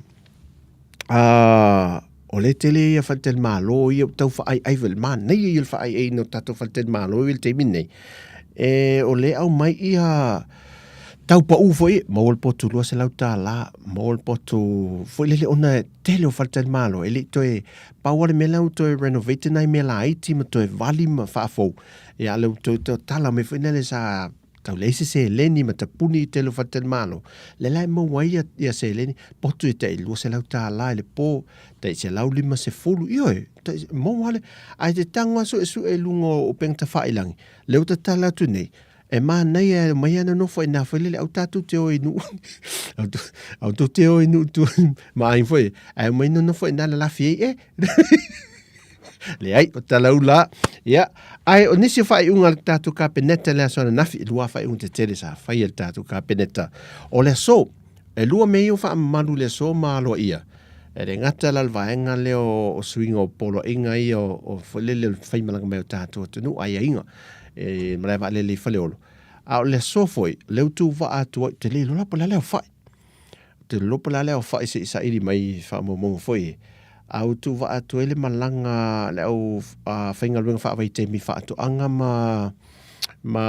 o le tele ia faletalimalo ia ua tau faaaiai foi, le manaia ia o le faaaiaiina o tatou faletalimalo i le taimi lenei. E, o lea e aumai ia tau pau foi, maua le potu $200, maua le potu foi lele ona e tele o faletalimalo, e le i toe, pau lava le mea la ua toe renovate nai mea laiti ma toe vali ma faafou, ia a o lea ua toe tala mai foi lele sa tau leai se seleni ma tapuni i tele o faletalimalo, lea la e maua ai ia, ia seleni, potu e tai $200 i le po, tai $150, ioe, tai, maua le, ae te tago lava suesue i luga o upega tafailagi, lea ua tatala atu nei, e manaia e omai lava nonofo i ina foi lele, aua tatou te o i nuu, aua tou te o i nuu tua ma aiga foi, ae omai nonofo i ina lalafi ai, e. Leai, o talau la. Ia, ae o nisi o faaiuga a le tatou Kapeneta i le aso ananafi, e lua faaiuga tetele sa fai e le tatou Kapeneta. O le aso, e lua mea ia ua faamamalu i le aso ma aloaia. E le gata la le vaega lea o suiga o poloaiga ia o foi lele o le faimalaga mai o tatou atunuu, aiaiga e malae vaalele i Faleolo. A o le aso foi, o lea ua tuuvaa atu ai, ou te le iloa la po o le a le aofai. Ou te iloa po o le a le aofai se i saili mai i faamaumauga foi, a ua tuuvaa atu ai le malaga a le au faigaluega faavaitaimi faatoaga ma ma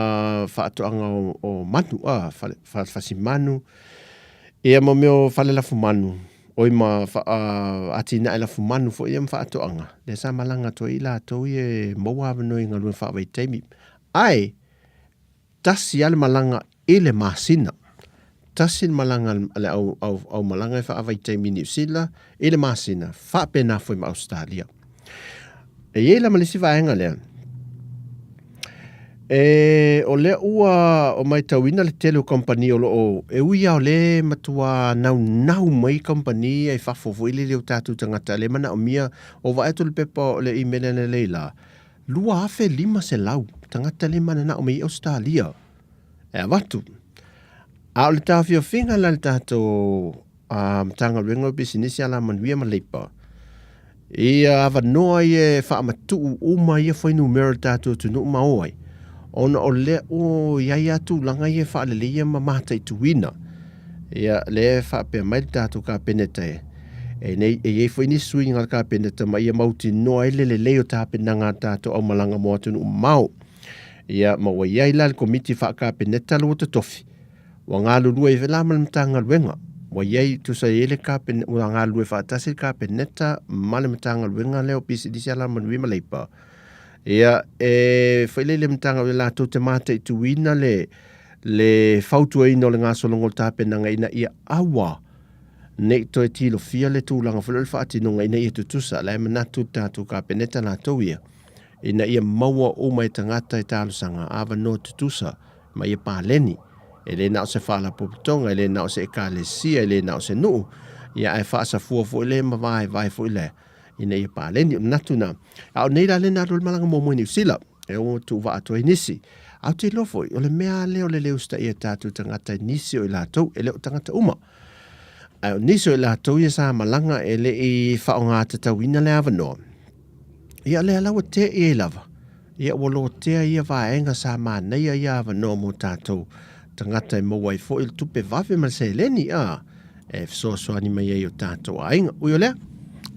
faatoaga o manu, a, fasimanu, ia ma mea o fale lafumanu, oi ma atinae lafumanu foi ia ma faatoaga, lea sa malaga atu ai i latou ia e maua avanoa i galuega faavaitaimi. Ae, tasi lava le malaga i le masina. Tasi le malaga a le au, au, au malaga e faavaitaimi i Niu Sila i le masina, faapena foi ma Ausetalia. E i ai la ma le isi vaega lea, e, o lea ua o matauina le tele o kamupani o lo o, e ui lava o lea e matua naunau mai kamupani ia i fafo foi lele o tatou tagata, lea e manaomia, o vaai atu le pepa o le imeli analeila la, 2,500 tagata lea e mananao mai i Ausetalia e avatu. A o le taofiofiga la a le tatou Matagaluega o Pisinisi, Alamanuia ma Leipa, ia avanoa ia e faamatuu uma ia fuainumera o le tatou atunuu ma o ai, ona o lea ua i ai lava tulaga ia e faaleleia ma mataituina. Ia, lea e faapea mai le tatou Kapeneta e, e, nei, e i ai foi nisi suiga a le Kapeneta ma ia mautinoa ai le lelei o tapenaga a tatou aumalaga mo atunuu mamao. Ia, ma ua i ai la le Komiti Faa-Kapeneta lea ua totofi, ua galulue ai foi la ma le Matagaluega. Ua i ai, tusa i ai le Kapeneta, ua galulue faatasi le Kapeneta ma le Matagaluega lea o Pisinisi, Alamanuia ma Leipa. Ia, e foi lele Matagaluega latou te mataituina le, le fautuaina o le gasologa o le tapenaga ina ia aua. Ne i toe tilofia le tulaga foi lea o le faatinoga ina ia tutusa, la e manatu le tatou Kapeneta latou ia, ina ia maua uma e tagata e talosaga avanoa tutusa ma ia paleni. E le na o se faalapotopotoga, e le na o se ekalesia, e le na o se nuu, ia ae faasafua foi lea ma vaevae foi lea ina ia paleni. O le manatu lena. A o nei la lea na alu ai le malaga muamua i Niu Sila, e ono tuuvaa atu ai nisi. Ae ou te iloa foi, o le mea lava lea o le le usitaia e tatou tagata i nisi o i latou, e le o tagata uma. Ae o nisi o i latou ia sa malaga e le i faaaoga tatauina le avanoa, ia lea la ua te'i ai lava, ia ua lotea ia vaega sa manaia ia avanoa mo tatou tagata e maua ai foi le tupe vave ma le seleni a e fesoasoani mai ai i o tatou aiga. Ui o lea,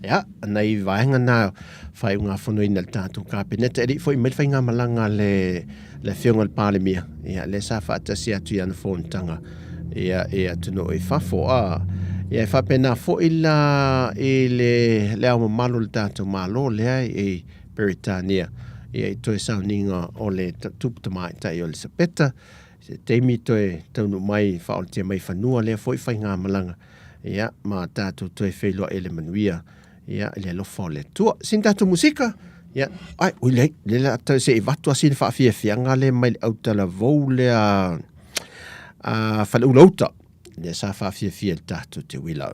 ia, nai vaega na faaiugafonoina e le tatou Kapeneta, e le i foi mai le faigamalaga a le, le Afioga i le Palemia, ia, lea sa faatasi atu i ana fonotaga ia, i atunuu i fafo. A, ia, e faapena foi la i le, le Ao Mamalu o le tatou Malo lea i Peretania, ia, i toe sauniga o le Tupu Tamaitai o Elisapeta, se taimi toe taunuu mai faaolatia mai fanua lea foi faigamalaga, ia, ma tatou toe feiloai i le manuia, ia, i le alofa o le Atua. Sina tatou musika, ia, ai, ui leai, lea la tau se i avatu lava sina faafiafiaga lea mai le autalavou lea a Faleula Uta, lea sa faafiafia i le tatou te uila.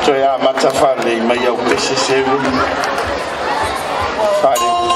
Toe amata faalelei mai au pese seu faalelei.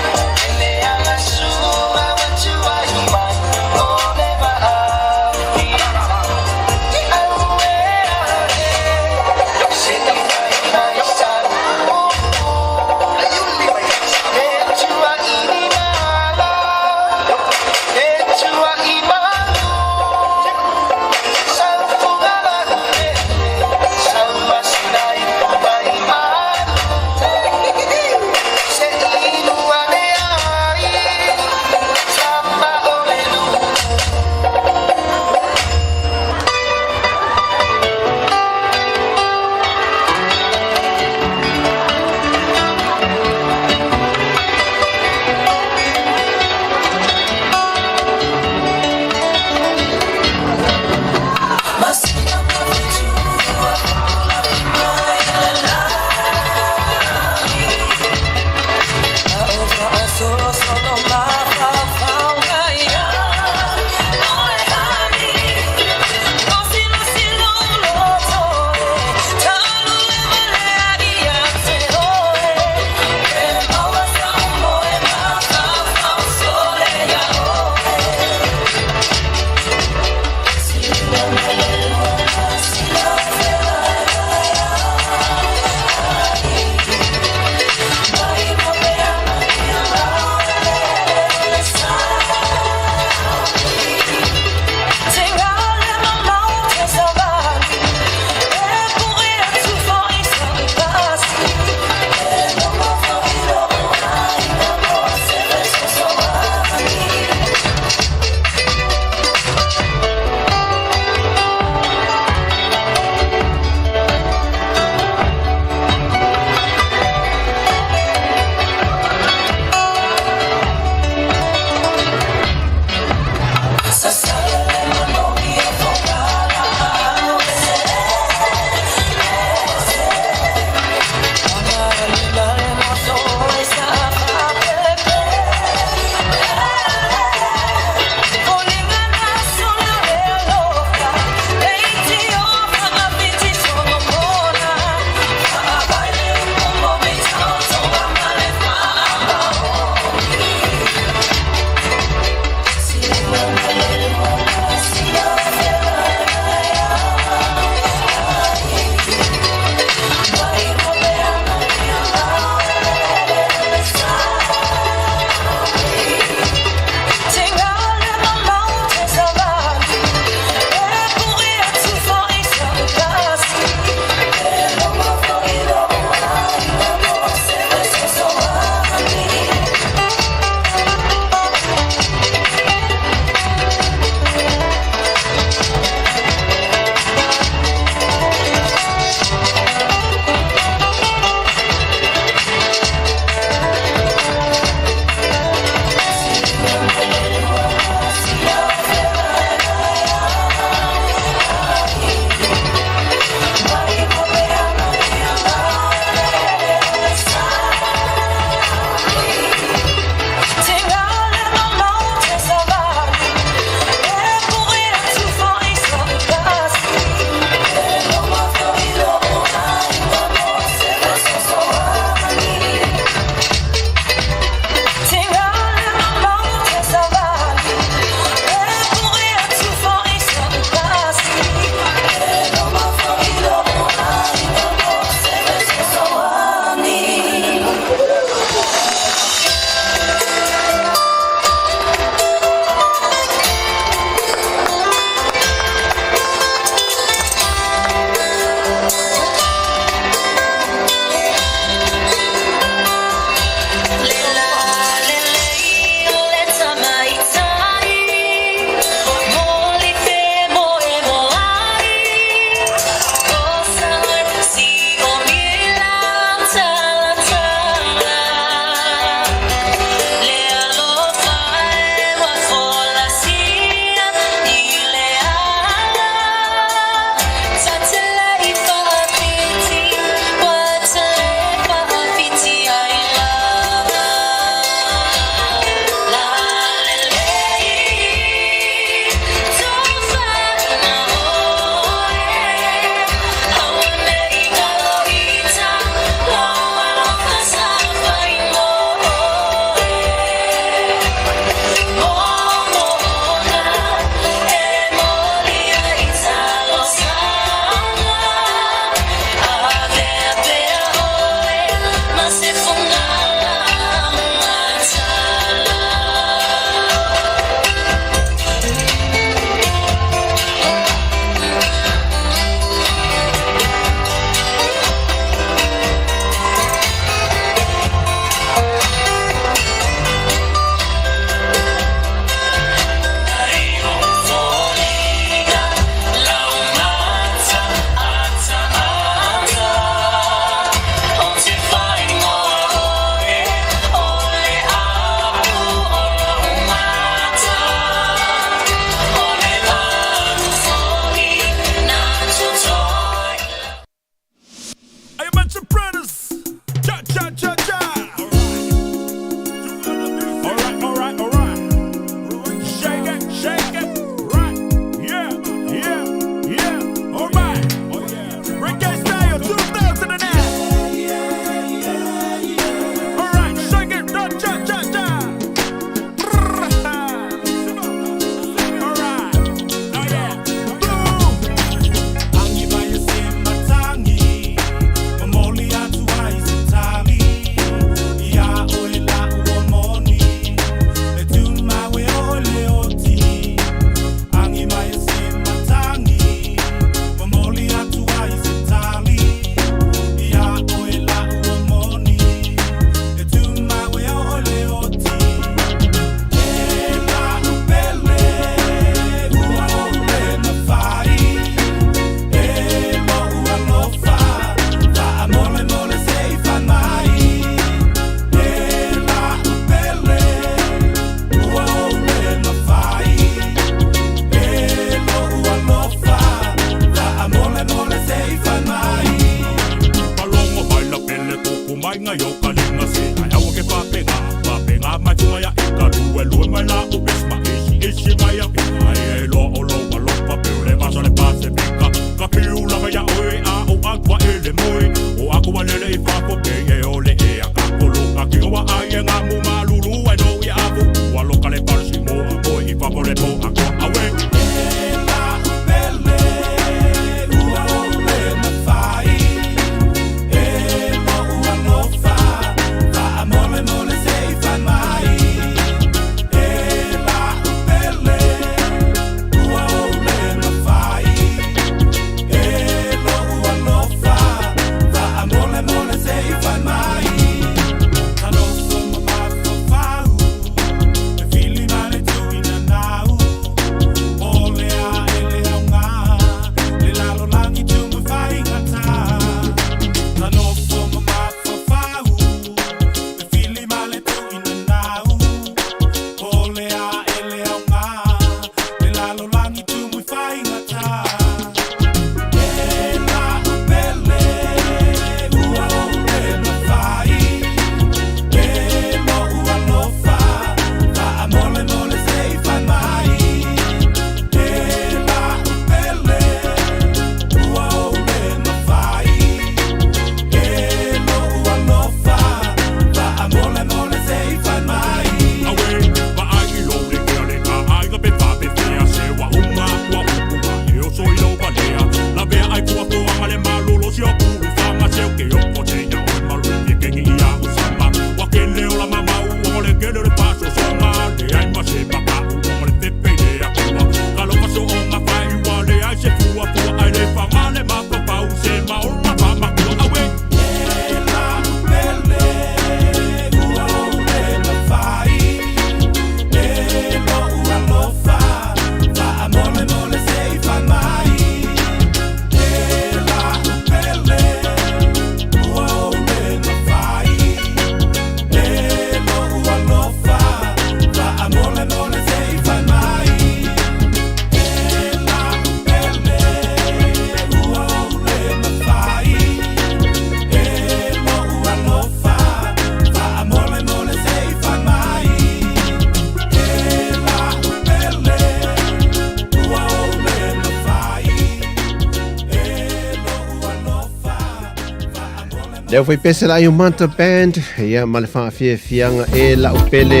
Le au faipese la o Manta Band, ia ma le whaafiafiaga e lau pele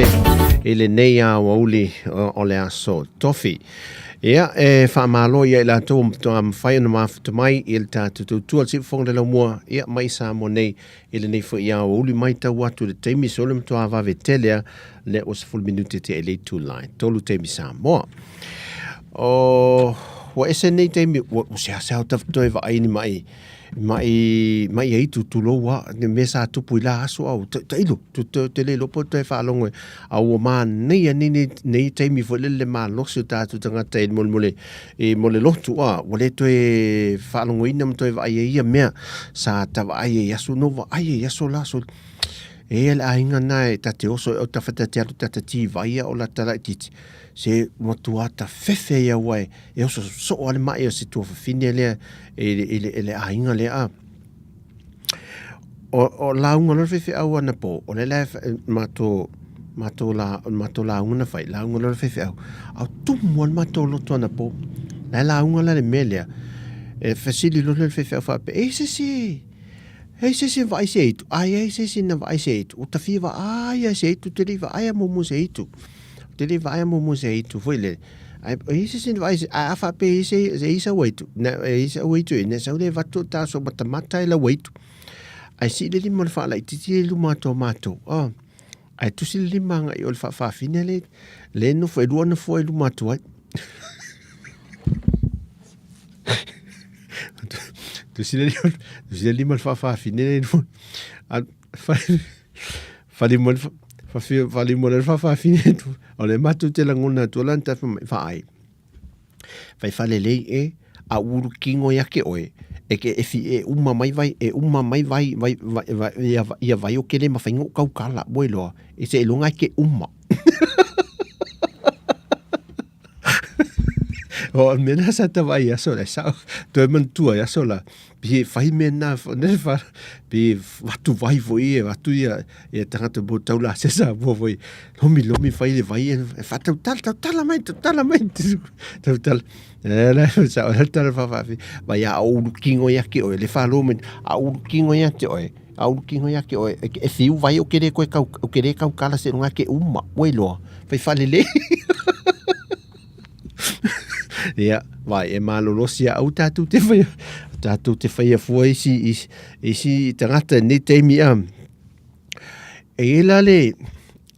i lenei aoauli o le aso tofi. Ia, e faamalo ia i latou ua matua mafai ona mafuta mai i le tatou tautua le siufofoga le laumua, ia, mai Samoa nei i lenei foi aoauli matau atu i le taimi so le matua vave tele a lea ua 10 minute tea i le itula e 3 taimi Samoa. O, ua ese nei taimi, ua seasea o tafitoe vaai ni mai Mai, mai aitu, tulou a, ne mea sa tupu i la aso au, tailo, te le iloa po o toe faalogo e, a ua manaia nei, nei, nei taimi foi lele le malosi o tatou tagata i mo le, mo le, i mo le lotu, a, ua le toe faalogoina ma toe vaai ai ia mea sa ta vaai ai i aso, no vaai ai i aso la, so, e ia le aiga na e ta te oso e o ta whata te alu ta ta tīwai a o la ta laititi, se matua ta fefe ia ua e, e oso soo a le mai o se tuafafine lea i, i, i, i le aiga lea a. O, o lauga loa le faifeau anapo, o lea la e matou, matou la, matou lauga na fai, lauga loa le faifeau, a o tumu lava le matou loto anapo. La e lauga la le mea lea, e fesili loa le faifeau faapea, e i se isi, e i se isi na vaai se aitu? Ai, e i se isi na vaai se aitu. Ua ta fia vaai lava i se aitu, ou te le i vaaia muamua se aitu. Ou te le i vaaia muamua se aitu foi lele. Ai, e i se isi na vaai se, ae a faapea e i se, e i sau aitu, na, e i sau aitu e, na sau le avatu o taso matamata e lau aitu. Ae sii le lima o le faalaititi le luma atu o matou. Oh. Ae tusi le lima agai o le faafafine le, le nofo, e lua nofoa i luma atu ai. Tusi le lima, tusi le lima o le faafafine le luma. A, Fali mo le fali mo le faafafine atu. O le matou te lagona atu ala na mai vaai. Fai falelei e a ulu kingo ia ke oe e ke e fi e uma mai vai e uma mai vai vai vai vai ia ia vai o kele mawhai kau kala boi loa e se ilonga ke uma. O mena sa ta vai aso la sa toe manatua i aso la pi fai mea na ne fa pi watu vai foi e watu ia ia tangata bo tau la se sa bo foi lomi lomi fai le vai e fa tau tala tau tala mai tau tala mai tau tala e la sa o tala fa fa vai a ulu kingo ia ke oe le fa lo me a ulu kingo ia te oe a ulu kingo ia ke oe e fiu vai o kere koe kau o kere kau kala se runga ke uma oi loa fai falelei Ia, vai, e malolosi a au tātou te whai, tātou te whai afua isi, isi, isi tangata nei taimi a. E e la le,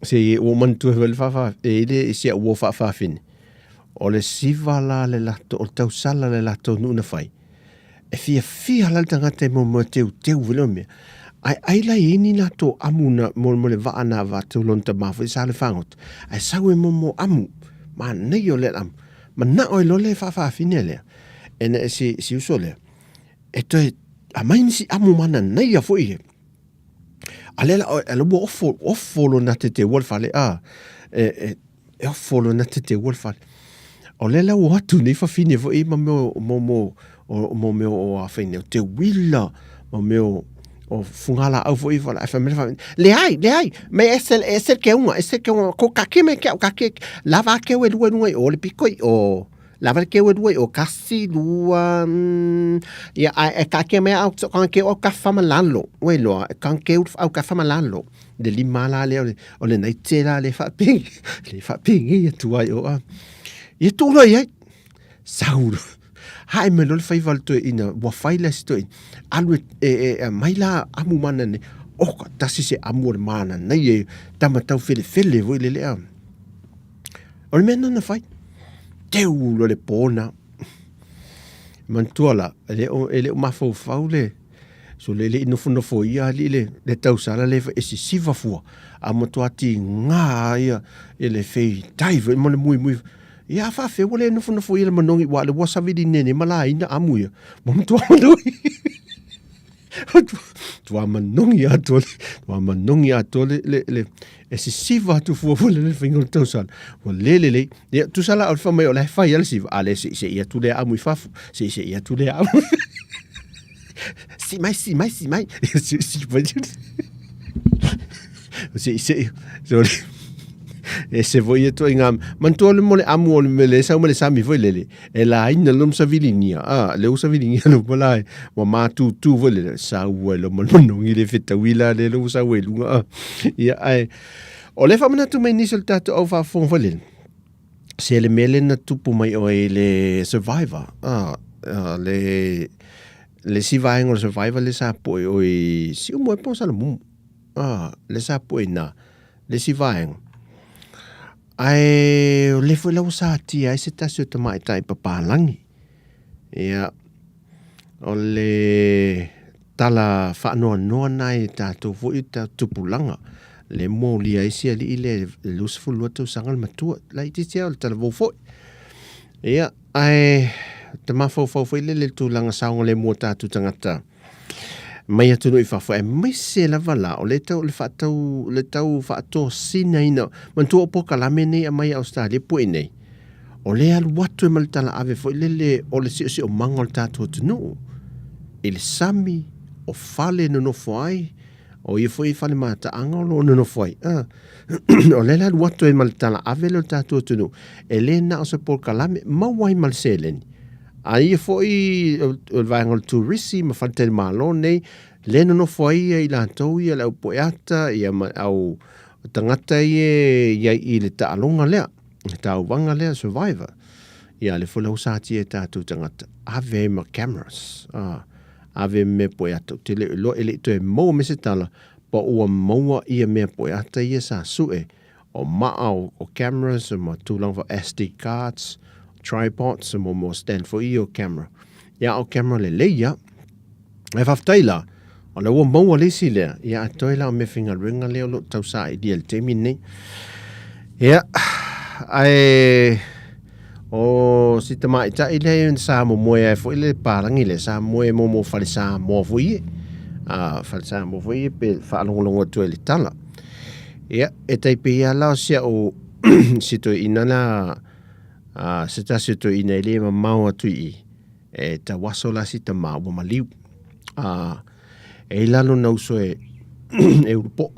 se e ua manatua he wale whawha, e le e se ua whawhawhine. O le siva la le lato, o le tausala le lato nuna whai. E fiafia la le tagata e momoe teuteu vele o mea. Ae ai la i ni na to amu na mo mo le vaa na va tau lona tama foi sa le fagota. Ae sau e momo amu, manaia o lea amu. Manao ai loa le faafaafine lea, ena e si, si uso lea, e toe aumai nisi amu mananaia foi ia. A lea la, a ua ofo, ofo lona teteua le fale, a, e, e, e ofo lona teteua le fale. O lea la ua atu nei fafine foi ma mea o, mo, mo, o, mo mea o a whaine, o te wila, ma mea o, o fugalaau foi fala, ai whamele whamele, leai, leai, me ese, ese ke unga, ese ke unga, ko kake me ke au, kake, lava ake au e lua lunga i o le piko i o, lava ke au e lua i o, kasi, lua, ia, ai, e kake me au, so, ke au ka whamalalo, ue loa, kan ke au ka whamalalo, le lima la lea o le, o le nei te la le whapengi, le whapengi atu ai o a. Ia tū loa i ai, sau loa. Hae mai loa le faiva o le toeaina, ua fai la si toeaina, alu e, e, e, e mai la amu mana nei, oka, tasi se amu o le mana nei e tama tau felefele foi le lea. O le mea nana fai, teu loa le pōna. Manatua la, e le o, e le o mafaufau le, So le le i nofonofo ia alii le, le tausala le e sisiva fua, a matua tigā ia e le feitai foi ma le muimui. Ia a faafea ua le nofonofo ia le manogi ua le ua savili nene ma laina amu ia. Ua matua manogi. Tua manogi atoa le, tua manogi atoa le, le, le, e sisiva atu fua fua le le faiga o le tausala. Ua le lelei. Ia, tusa la o le fai mai o la e fai a le siva. A le se i se i atu lea amu i fafo. Se i se i atu lea amu. Si mai, si mai, si mai. Si, si, mai. Se i se i. So, Ese foi ia ituaiga manatua le mo le amu o le mea lea e sau ma le sami foi lele e laina lona saviligia a lea ua saviligia luma la ua matutu foi lele sau ai loa ma le manogi le fetaui la lea ua sau ai luga a ia ae o lea faamanatu mai nisi o le tatou au faafofoga foi lele se le mea lea na tupu mai oe i le Survivor a le le isi vaega o le Survivor lea sa poe oe i Siumu ai po o Salamumu a lea sa poe i ina le isi vaega. Ae o lea foi la ua satia ai se tasi o tamaitai papalagi. Ia, o le tala faanoanoa na i tatou foi o tatou tupulaga, le molia ai si alii lea i le 22 tausaga le matua, laitiiti lava o le talavou foi. Ia, ae te mafaufau foi lele i le tulaga saogalemu o tatou tagata mai atunuu i fafo, aemaise lava la o le tau le faatau le tau faatosinaina. Manatua o polokalame nei e aumai e Ausetalia po i inei, o lea e alu atu ai ma le talaave foi lele o le siosiomaga o le tatou atunuu i le sami, o fale e nonofo ai, o ia foi fale mataaga o lo o nonofo ai. O lea la e alu atu ai ma le talaave lea o le tatou atunuu, e le na o se polokalame, maua ai ma le seleni. A ia foi o le vaega o le turisi ma faletalimalo nei, lea e nonofo ai i latou ia le au pueata ia ma le au tagata ia e i ai i le taaloga lea, le tauvaga lea, Survivor. Ia lea foi la ua satia e tatou tagata, ave ai ma cameras, ave ma mea pueata. Ou te le o iloa e le i toe maua mai se tala, po ua maua ia mea pueata ia sa sue, o maa o cameras ma tulaga foi SD cards, tripods mo mo stand foi ia o camera. Ia o camera lelei ia. Ae faafetai la, o lea ua maua le isi lea, ia a toe la o mea faigaluega lea o lo o tausaili i le taimi lenei. Ia, ae o si tamaitai lea sa momoe ai foi le palagi lea, sa momoe mo mo fale Samoa foi ia. A, fale Samoa foi ia pe faalogologo atu ai i le tala. Ia, e tai pei lava la o si au si toeaina la, a, se tasi o toeaina e le mamao atu i i, e tauaso la si tama ua maliu. A, e i la lona uso e, e ulupo.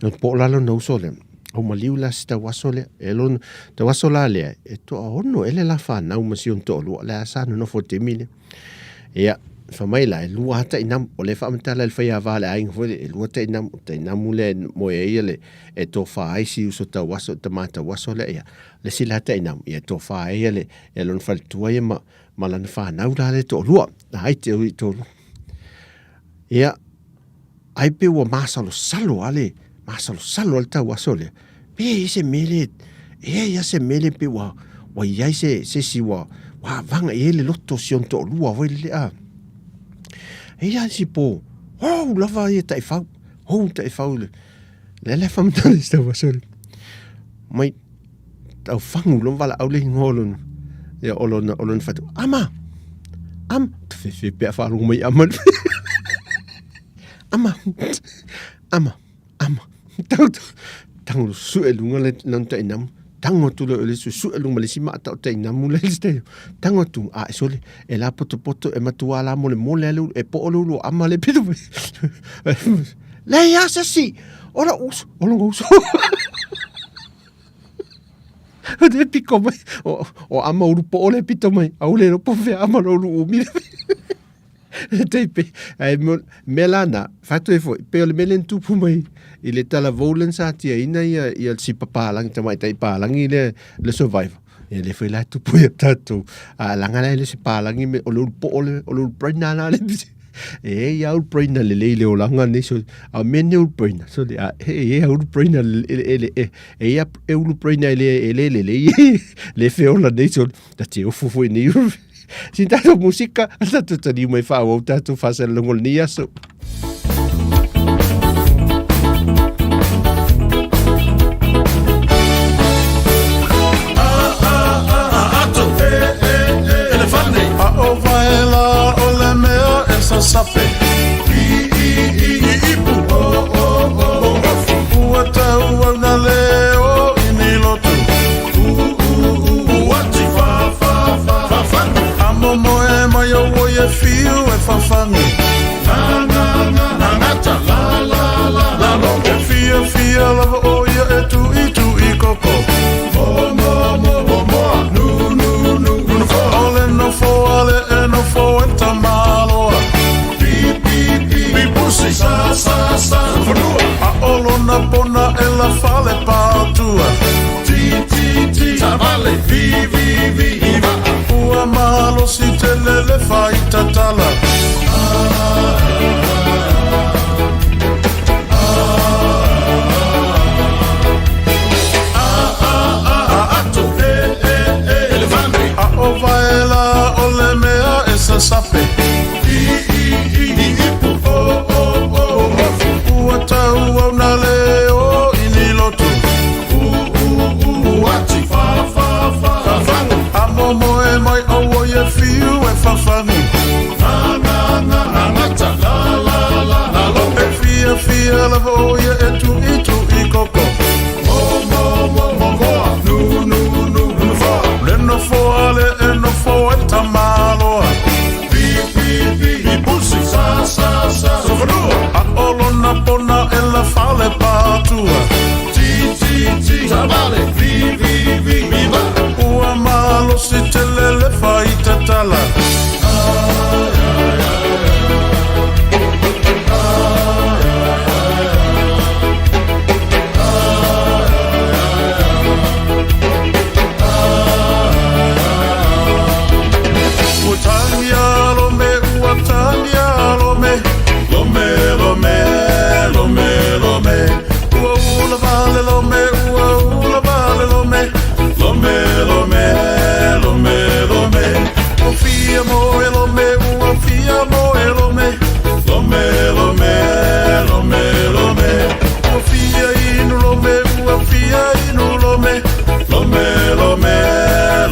E ulupo la lona uso lea. Ua maliu la si tauaso lea. E lona, tauaso la lea, e toaono ea le la fanau ma si ona toalua, lea sa nonofo i le taimi lea. Ia, fai mai la, e lua lava tainamu, o lea e faamatala e le faiava a le aiga foi lea, e lua tainamu, o tainamu lea e moe ai ia le, e tofa ai si uso tauaso, tama tauaso lea, ia, le isi la tainamu, ia e tofa ai ia le, ia lona faletua ia ma, ma lana fanau la lea e toalua, ai te ui toalua. Ia, ai pe ua masalosalo lava le, masalosalo lava le tauaso lea, pe i ai se mea lea, e i ai lava se mea lea pei ua, ua i ai se, se isi ua, ua avaga i ai le loto o si ona toalua foi lele a. E i ai lava isi po, hou lava ia taifau, hou taifau le, lea la e faamatala i si tauaso lea. Mai, tau fagu lona valaau le igoa o lona, ia, o lona, o lona fatu, Ama! Ama! Fefe pea faalogo mai ama. Ama! Ama! Ama! Tau, tango sue lunga le lona tainamu. Tango atu le le sue lunga ma le isi maata o tainamu le le Tango atu, a e sole, e la poto poto e matua la mole mole ale e po o le ulu o ama le pito. Leai a se si! O lou uso, o lona uso. O te piko mai, o, o ama ulu po o le pito mai, a ule lo po fea ama lo ulu umi le. E teipe, ai mea la na, whatu e foi, pe o le mea le tupu mai i le talavou le sa tiaina ia, ia si papalangi, tamaitai palangi le, le Survivor. Ia le foi la tupu ia tātou. A langa la le se palangi me o le ulu po o le, o le ulu braina la le. E ia ulu braina lelei le olaga nei so, a mea nei ulu braina, so le, a e ia ulu braina e le, e, e ia e ulu braina e le, e le lelei, le feola nei so, ta te ofu foi nei ulu. Sin tātou musika, a tātou taniu mai whaawau tātou whaasalaga o lenei aso. la fale patua. Ti ti ti Tavale Vi vi vi I vaa Ua malosi tele le faitatala. Ato e e e Elefante A o vaela o le mea e sasape. I i i I ipu O o o Ofu Ua tauau na le o i ni lotu. U u u Uati Fa fa fa Fafagu A momoe mai o e fiu e fafagu. Nga nga nga Angata La la la Alo E fia fia lava o ia e tui tui koko. Mo mo mo Mokoa Nu nu nu Nufoa Le nofoa le e nofo ai tamaloa. Pi pi pi I pusi Sa sa sa Sofanua A o lona pona e la fale patua. Ti ti ti Tavale Vi vi vi I vaa Ua malosi tele le faitatala. Ua tangia lome, ua tangia lome, lome, lome, lome, lome. Ua ula vale lome, ua ula vale lome, lome, lome, lome, lome. Ua fia moe lome, ua fia moe lome, lome, lome, lome, lome. Ua fia inu lome, ua fia inu lome, lome, lome,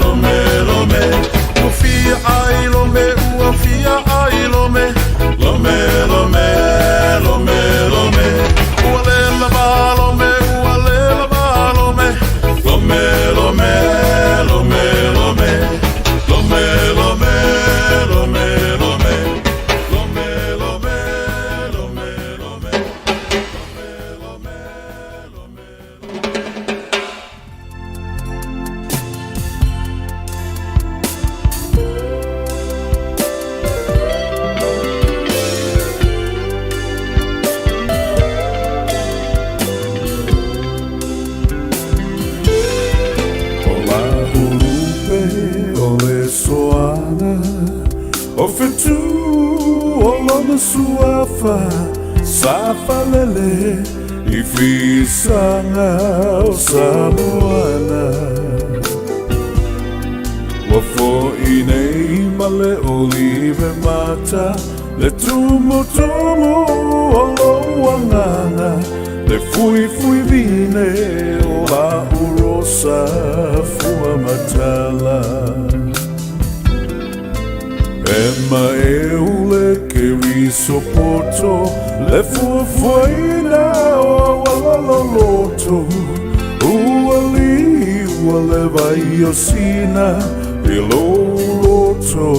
lome, lome. Ua fia ai lome, ua fia ai lome, lome, lome, lome, lome. Ua lela va lome, ua lela va lome, lome, lome, lome, lome. Lome, lome, lome, lome. Lome, lome, lome, lome. Lome, lome, lome. O la ulupe o le soaga O fetu o lona suafa Sa falele i fisaga o Samoana. Ua fo'i nei ma le olive mata Le tumutumu o lou agaga Le fuifui vine o la'u rosa fuamatala. E maeu le keriso poto Le fuafuaina o auala loloto Ua liua le vai o Sina i lou loto.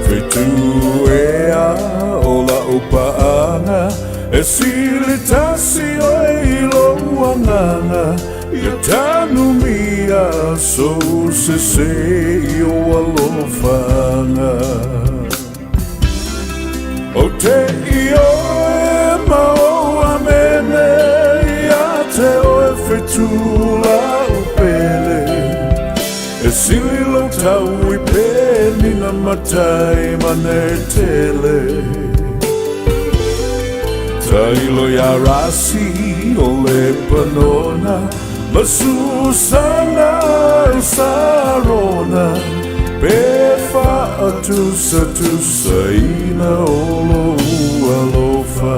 Fetu ea o la'u paaga E sili tasi oe i lou agaga Ia tanumia sou sese i ou alofaga. Ou te ioe ma ou amene Ia te oe fetu la'u pele E sili lou tau i penina matai ma netele. Tailo ia Rasi o Lepanona Ma Susana o Sarona Pe faatusatusaina o lou alofa.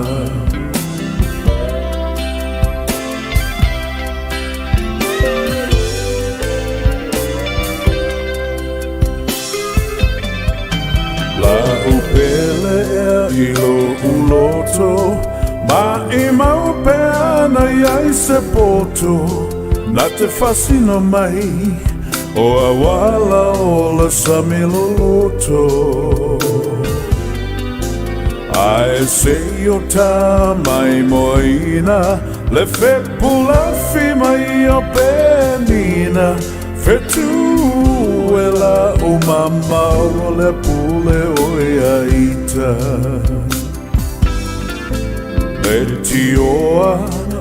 La'u pele ea i lo'u loto Ma'imau pe ana iai se poto Na te fasino mai o auala o le sami loloto. Ae se i o ta maimoaina Le fepulafi mai o Penina Fetu e la'u mamao le pule o ia ita. Leitioa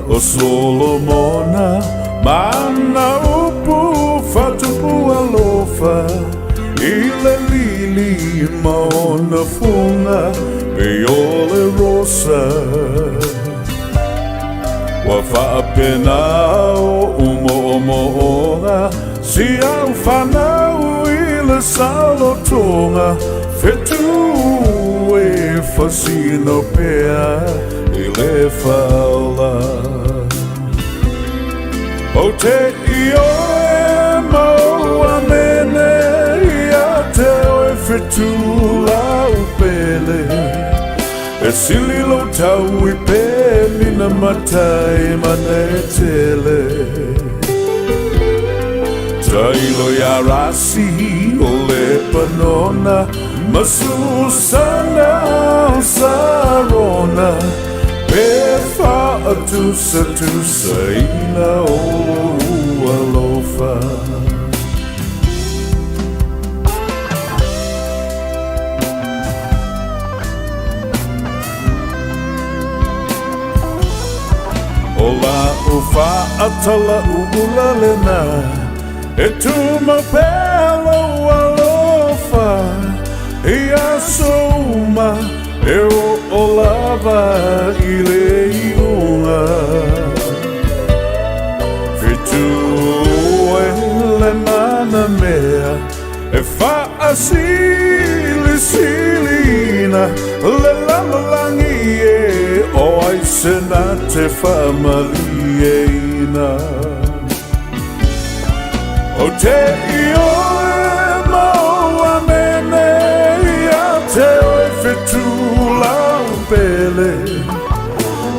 o Solomona ma ana upu faatupu alofa i le lili ma ona fuga pei o le rosa. Ua faapena oʻu moʻomoʻoga si au fanau i le saolotoga fetu e fasino pea i le faaola. Ou te ioe ma ou amene ia te oe fetu lau pele. E sili lou tau i penina matai ma netele. Tailo ia Rasi o Lepanona ma Susana o Sarona pe faatusatusaina o lou alofa. O la'u faatalauula lena E tumau pea lou alofa I aso uma e oo lava i le iuga. Fetu e le mana mea E faasilisiliina le lalolagi e o ai se na te faamalieina. Ou te ioe ma ou amene ia te oe fetu lau pele.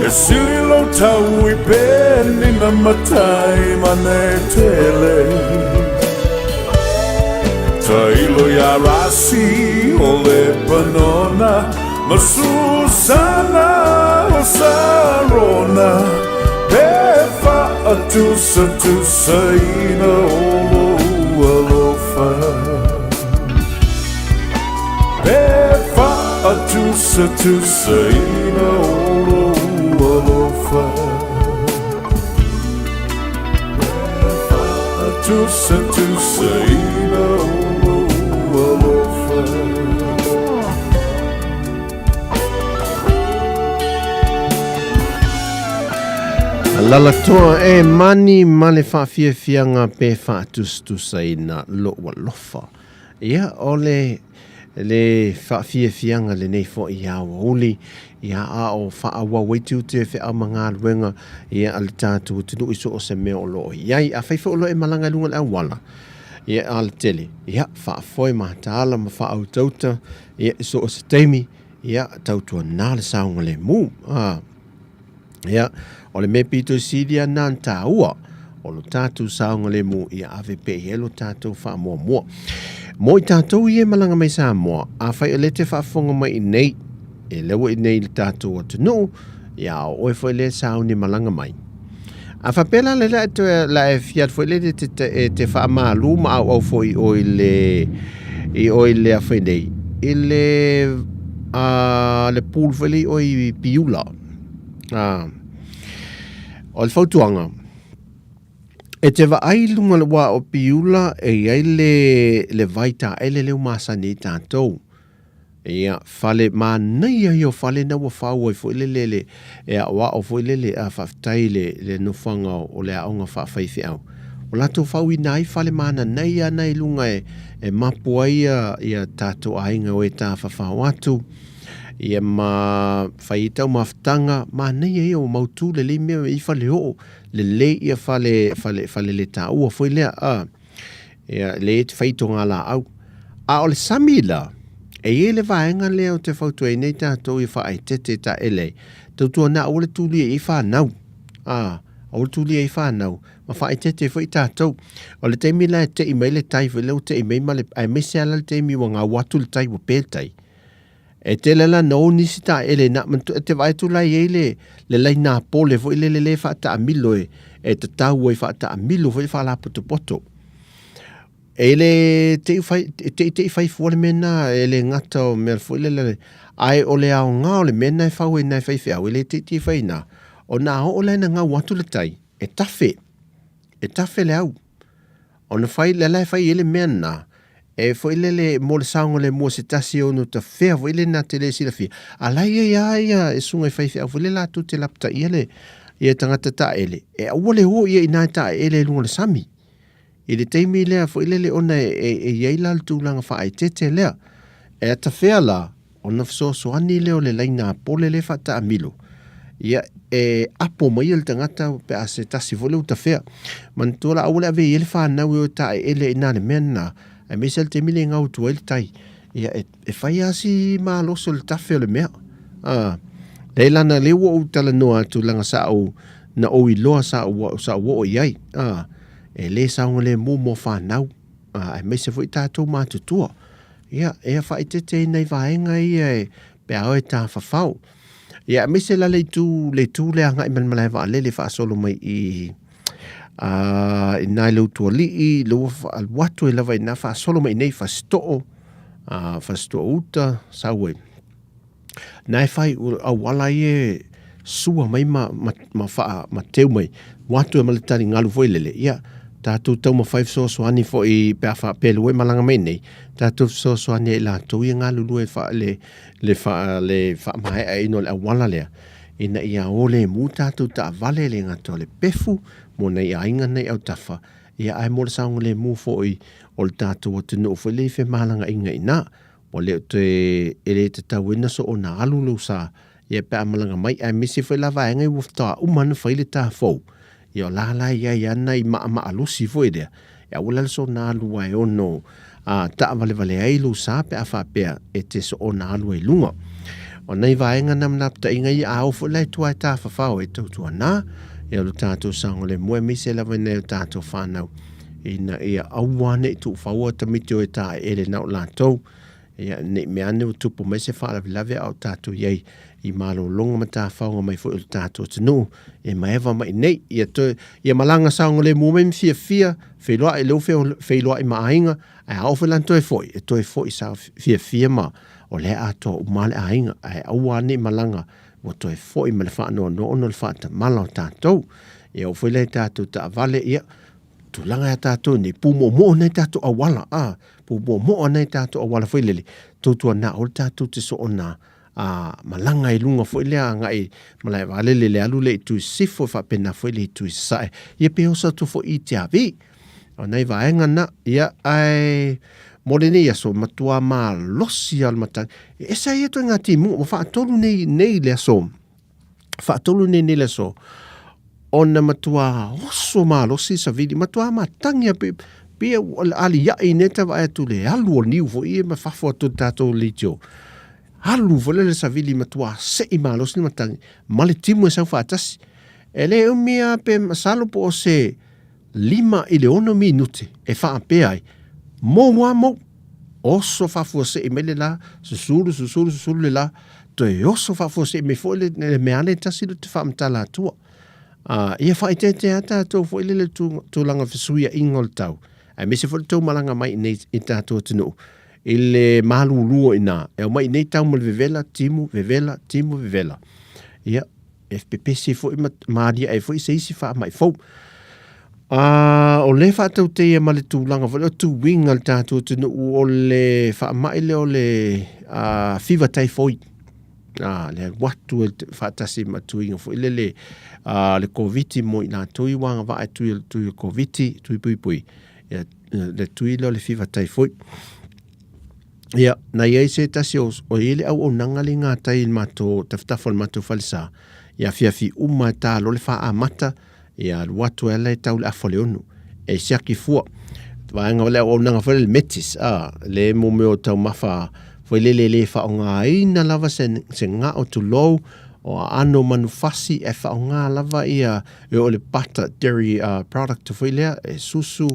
E sili lou tau i penina matai ma netele. Tailo ia Rasi o Lepanona ma Susana o Sarona pe faatusatusaina o lou alofa. Pe faatusatusaina o lou alofa. Pe faatusatusaina o lou alofa. Lalatoa e mani ma le faafiafiaga pe faatusatusaina lou alofa. Ia, o le, le faafiafiaga lenei foi i aoauli, ia, a o faaauau ai tiute o feau ma galuega, ia, a le tatou atunuu i so o se mea o lo o i ai. Afai foi o lo o e malaga i luga o le auala, ia, alatele, ia, faafoe mataala ma faautauta, ia, i so o se taimi, ia, tautuana le saogalemu. A. Ia, o le mea pito sili lava na ona taua, o lo tatou saogalemu ia ave pea i ai lo tatou faamuamua. Mo i tatou ia e malaga mai Samoa, afai o lea e te faafofoga mai i nei, e lea ua i nei i le tatou atunuu, ia a o oe foi lea e sauni malaga mai. A faapea la lea e toe la e fia atu foi lea e te, e te faamalu ma auau foi i o i le i o i le afai nei i le a le pool foi lea i o i Piula. A o le fautuaga e te vaai i luga o le ua o Piula e i ai le le vai taele lea ua masani ai tatou. Ia, fale manaia ia o fale na ua fau ai foi lele le e aoao foi lele a faafetai le le nofoaga o le aoga faafaifeau. Ua latou fauina ai fale mananaia na i luga e e mapu ai ia ia tatou aiga o e tafafao atu. Ia ma fai ai taumafataga manaia ia ua mautu lelei mea i fale oo lelei ia fale fale fale le taua foi lea a. Ia, lea e te fai togalaau. A o le sami la, e i ai le vaega lea ou te fautuaina ai tatou ia faaeteete taele ai, tautuana aua le tulia i ai fanau. A, aua le tulia i ai fanau, ma faaeteete foi tatou. O le taimi la e tei mai le tai foi lea ua tei mai ma le, aemaise lava la le taimi ua gau atu le tai ua pe le tai. E tele la na o nisi taele na, manatua, e te vaai atu la e i ai le, le laina pole foi lele lea e faataamilo e, e tatau ai faataamilo foi faalapotopoto. E le te i whai, te i te i whai fua le mea nā, e le ngata o mea foi le le, ai o le aoga o le mea nā e whau e nā e whai whiau, e le te i te i whai nā, o nā o le na ngau atu le tai, e tawhe, e tawhe le au. Ona whai, le la e whai ele mea nā, e foi le le mo le saonga le mua se tasi ono ta whea foi le nā te le silafia. A lai e ia ia e sunga i whai whiau foi le la tu te lapta ia le, ia tangata ta ele. E aua le ho ia i nā ta ele lunga le sami. I le taimi lea foi lele ona e i ai la le tulaga faaeteete lea, e atawhea la ona fesoasoani lea o le laina apole lea e faataamilo, ia e apo mai le tagata pe a se tasi foi lea ua tafea. Manatua la aua le ave i ai le fanau e o e taeele i na le mea lena, aemaise le taimi lea e gau atu ai le tai. Ia e, e fai lava si malosi o le tafe o le mea. Ah, leai lana lea ua ou talanoa atu leaga sa ou na ou iloa sa ou sa ou oo i ai. Ah, e lē saogalemu mo fanau, ah, aemaise foi tatou matutua. Ia, e faaeteete ai nai vaega ia e pe a oe tafafao. Ia, aemaise la le itu, le itu lea agai mai le malae vaalele faasolo mai i a i nai le Utualii, le ua alu atu ai lava i ina faasolo mai i nei Fasito'o, a Fasito'o uta, sau ai. Na e whai auala ai e sua mai ma, ma, ma, wha, ma teu mai. Watu e ma le tali ngalu foi lele. Ia, tātou taumafai fesoasoani foi pe a faapea le ua e malaga mai nei, tātou fesoasoani ai i latou ia galulue wha, le, le, wha, le whaamaeaina o le auala lea, ina ia o lemu tātou taavale le gata o le pefu mo nai aiga nai autafa, ia ae mo le saogalemu foi o le tātou atunuu foi le i femalagaaiga i ina. Ua le o toe e le tatauina so ona alu lou sa, ia pe a malaga mai, aemaise foi la vaega i ua faatoa uma ona fai le ta fou, ia o la la e i ai ana i maʻamaʻalosi foi lea, e aua la le soona alu ae ono a taavalevale ai lou sa pe a faapea e te soona alu ai luga. O nai vaega na manaputaʻiga ia a oo foi la i tua e tafafao e tautuana, ia o lo tatou saogalemu aemaise lava i nai o tatou fanau ina ia aua ne i tuufaua tamaiti o e taeele na o latou, ia ne i mea ane ua tupu mai se faalavelave a o tatou i ai i malologa ma tafaoga mai foi o le tatou atunuu e maeva mai nei. Ia toe, ia malaga saogalemu mai ma fiafia, feiloai lea ua feiloai ma aiga, ae a oo foi la ona toe foi, e toe foi sa fiafia ma o lea atoa uma lava le aiga, ae aua ne i malaga ua toe foi ma le faanoanoa ona o le faatamala o tatou. Ia oo foi la i tatou taavale, ia, tulaga ia tatou nei, pūmoomoo nai tatou auala, a, pūmoomoo nai tatou auala foi lele, tautuana aua le tatou te soona a, malaga i luga foi lea agai malae vaalele le alu lea i itu i sisifo e faapena foi le itu i sasae, ia pe oso atu foi i Tiavi. O nai vaega na, ia, ae mo lenei aso, matua malosi lava o le matagi. E ese ai ia ituaiga timuga, ua faatolu nei, nei le aso, faatolu nei nei le aso, ona matua oso malosi savili, matua matagi lava pe, pei o le aliaʻi nei ta vaai atu le alu o niu foi ia ma fafo atu o le tatou leitio. Alu foi lea le savili matua seʻi malosi le matagi ma le timu e sau faatasi. E le umi lava pe masalo po o se 5 i le 6 minute e faapea ai, mou lava mou, oso faafuasei mai le la, susulu, susulu, susulu le la, toe oso faafuasei mai foi le, le mea lea e tasi lea ou te faamatala atua. Uh, ia faaeteete lava tatou foi lele tulaga fesuiaiga o le tau, aemaise foi le tou malaga mai i nei i tatou atunuu, i le malulu o i ina, e omai i nei tau ma le vevela, timu, vevela, timu, vevela. Ia, e pepesi foi ma, ma aliae foi se isi faamai fou. A, o le faatauteia ma le tulaga foi lea o tuiga le tatou atunuu o le faamai lea o le a, fever typhoid. A, le alu atu e faatasi ma tuiga foi lele a, le Koviti mo i latou i ua agavaa e tui, tui o Koviti, tui puipui, ia, le tui lea o le fever typhoid. Ia, na i ai se tasi o, o i ai le auaunaga le i gatai i le matou, tafatafa o le matou falesa, i afiafi uma e ta loa le faa-amata, ia alu atu ai ala e tau le afa o le ono, e siaki fua. Vaega o le auaunaga foi lea le Metis, a, le mo mea o taumafa foi lele e le faaaogaina lava se, se gao tulou, o aano o manufasi, e faaaoga lava ia, e oo i le butter, dairy uh, product foi lea, e susu,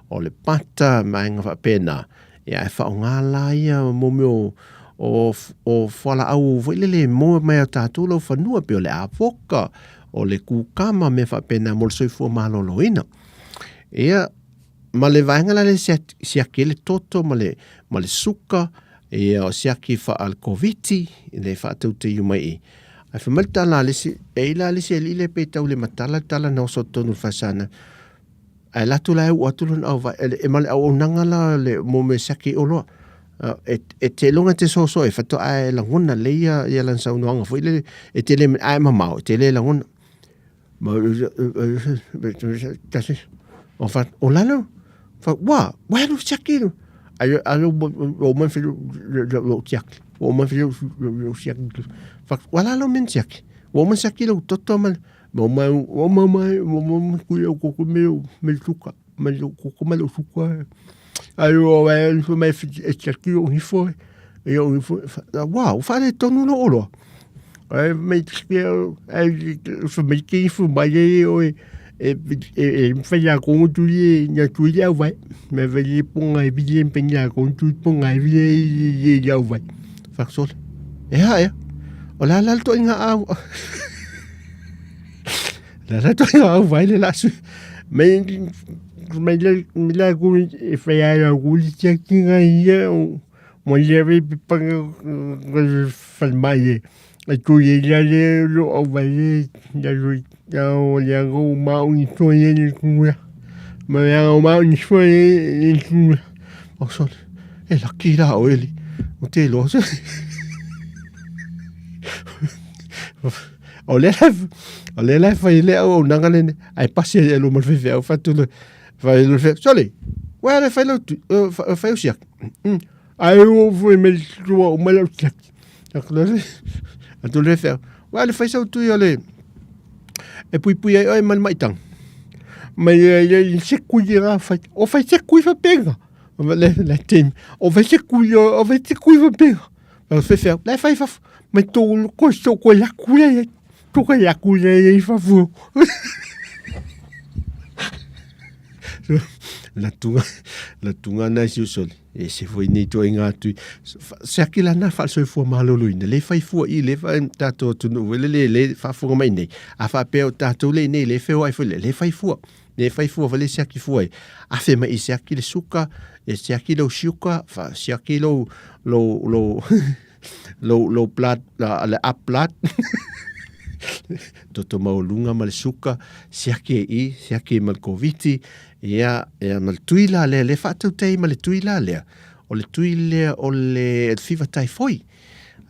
o le butter, vaega faapena. Ia, ae faaaoga la ia mo mea o, o, o fualaau foi lele e maua mai o tatou laufanua, pei o le avoka, o le kukama, mea faapena mo le soifua maloloina. Ia, ma le vaega la lea e siaki ai le toto ma le, ma le suka, ia o siaki faa-Koviti, le faatautaia mai i. Ae fai mai le tala a le isi, e i la le isi alii lea pe tau le matala le tala na oso totonu o le faasana. Ae alu atu la e uu atu lona auvai, e ma le auaunaga la le mo mea siaki ai oloa. E te iloga e te soso e faatoa e lagona lelei ia lana saunoaga foi lele, e te le, a e mamao e te le lagona. O lalo, wa, wa alu siaki lu. Ai ai o mai fi lo siaki. O mai fi lo siaki. Fa wa lalo men siaki. O mai siaki lo toto ma o mai o mai mai o mai ku yo ku ku me me suka. Me lo ku ku me lo suka. Ai o ai mai fi siaki o ni fo. Ia o ifo, wa, o whare tonu no oroa. Ai mei te ai fa mei ke ifo mai e o e e e whai a kongo tui e nga tui au vai. Me vai e ponga e vile e penga a kongo tui ponga e vile e e au vai. Whakasole. E ha ea. O la la to inga au. La la to inga au vai le la su. Me me le me la ku e whai a ku li tia ki nga ia o Mo le ve panga falemai e tui ai la le lo au vai le la lo la o le aga o ma o ni toi e le tua ma le aga o ma o ni toi e le tua o sole e laki la o eli o te loa se o le la o le la fai le au auaunaga lene ae pasi ai lo ma le faifeau fatu le fai le sole ua le fai lau fai au siaki Ai o foi me tua o mai lau siaki. Atu le faifeau. Ua le fai sau tui o le e puipui ai oe ma le maitanga. Mai e se kui e rā whai. O whai se kui whapenga. Le, le team. O whai se kui, o whai se kui whapenga. O whewhea, le whai whaf. Mai tō ko so ko la kule. Tō ka la kule e whafu. La tunga, la tunga nai si usoli. E se foi nei to inga atu. Se aki la na whaasoifua maloloina. Le whai fua i le whai tātou atu le le le whaafonga mai nei. A whaapea o tātou le nei le wheo ai le le whai fua. Le whai fua le se aki fua ai. A whe mai se aki le suka, e se aki lo siuka, fa se aki lo lo lo lo lo blood la le up blood. Toto maualunga ma le suka, siaki e i, siaki ma le koviti, ia, ia ma le tui la lea, le faatautai ma le tui la lea. O le tui lea o le fiva taifoi.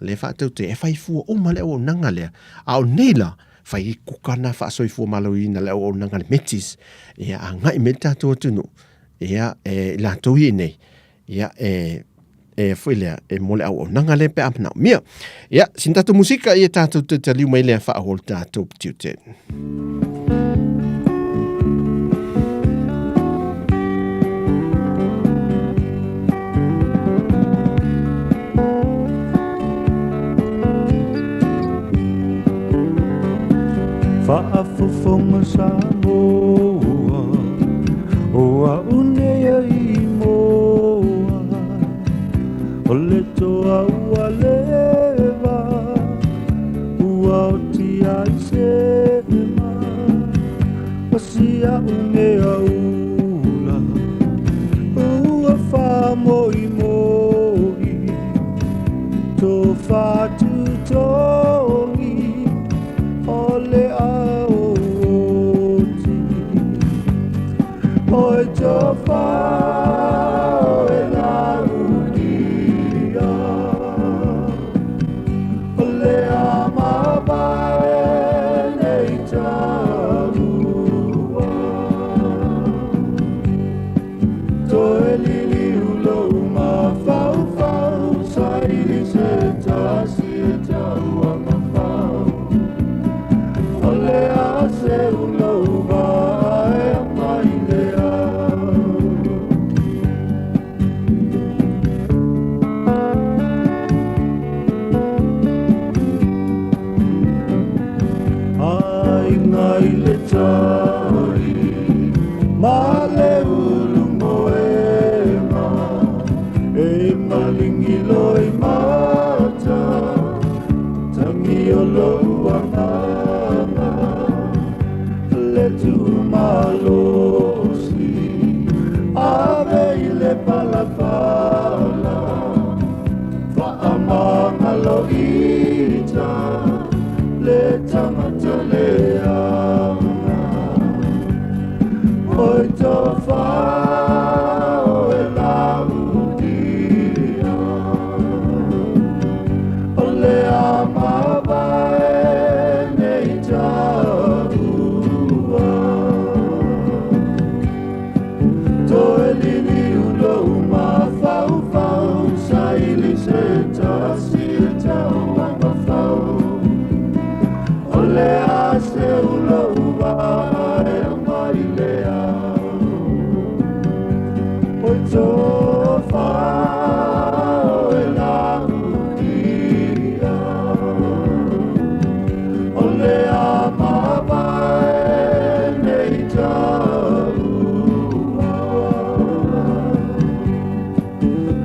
Le faatautai, e fai fua uma le auaunaga lea. A o nei la, fai i kuka na faasoifua malōina le auaunaga le Metis, ia agai mai le tatou atunuu, ia e latou i nei. Ia, e, e foi lea, e mo le auaunaga lea pe a manaomia. Ia, sina tatou musika ia tatou te taliu mai lea faaauau le tatou tiute. Faafofoga Samoa O au nei ai moa O le toa ua leva Ua oti ai sema O si au mea ula Ua faamoemoe To faatutogi O le ao oti Oi tofa e laukia O le a mavae nei taua Toe liliu lou mafaufau Saili se tasi e taua mafau O le a seu lou vaa e ama i le au. Aiga i le tai ma le ulu moega E malingi loi mata Tangi o lou agaga Le tu malosi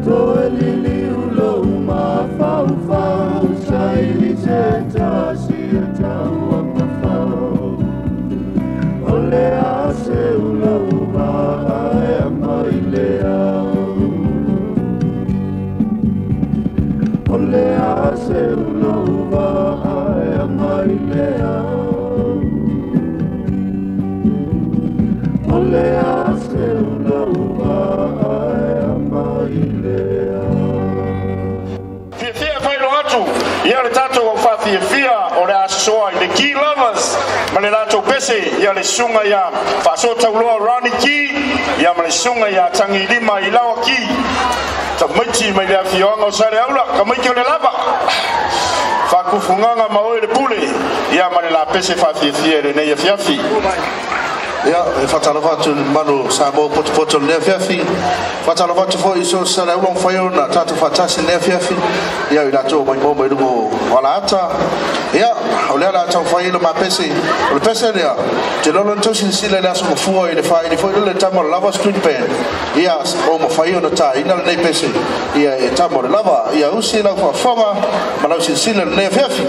Toe liliu lou mafaufau Saili se tasi e taua mafau O le a seu lou vaa e ama i le ao O le a seu lou vaa e ama i le ao O le a seu lou vaa e ama i le ao. Fiafia e faailoa atu ia le tatou au faafiafia o le a soa i le Key Lovers ma le latou pese ia le susuga ia Faasootauloa Ronnie Key ia ma le susuga ia Tagilima Ilaoa Key tamaiti mai le afioaga o Saleaula tamaiti o le lava faakufugaga ma oe le pule ia ma le lapese faafiafia i lenei afiafi. Ia, e faatalofa atu i le mamalu o Samoa ua potopoto i lenei afiafi. E faatalofa atu foi i so o se Saleaula ua mafai ona tatou faatasi i lenei afiafi, ia o i latou o maimoa mai luga o alaata. Ia, o lea o le a taumafai ai le ma pese. O le pese lea, ou te iloa o lea na outou silasila i le Aso Gafua i le faili foi lele e tama o le Lava Street Band, ia, ua mafai ona taina lenei pese, ia, e tama o le Lava. Ia usi lau faafofoga ma lau silasila i lenei afiafi.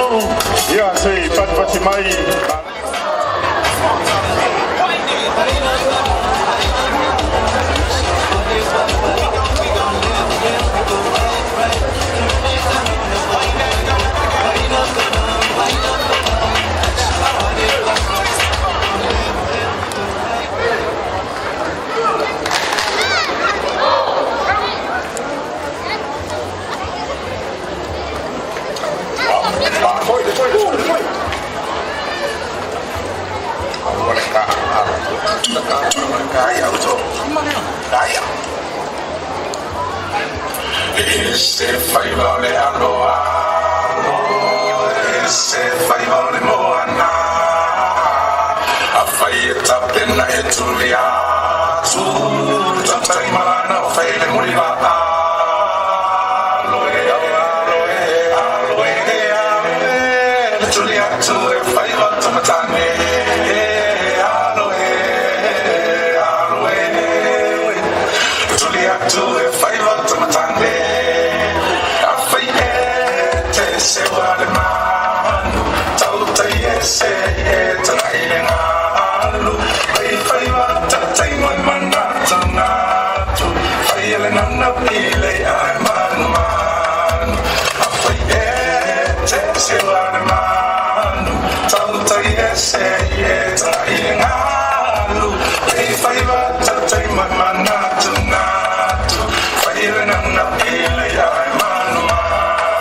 atunuu, ia se i patipati mai. Se faiva o le alo alo, e se faiva o le moana, a fai e tapena e tuli atu, tatai malana o fai le muli va alo e, alo e, alo e, alo e, le tuli atu e faiva tamatane, alo e, alo e, le tuli atu e faiva tamatane. Se wa le manu, tau tai e se e tangai le ngalu, pai fai wa tatai moi mana tangatu, fai ele nana pile ai manu manu. A fai e te se wa le manu, tau tai e se e tangai le ngalu, pai fai wa tatai moi mana tangatu, fai ele nana pile ai manu manu.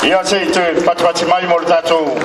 Ia se i toe patipati mai mo le tatou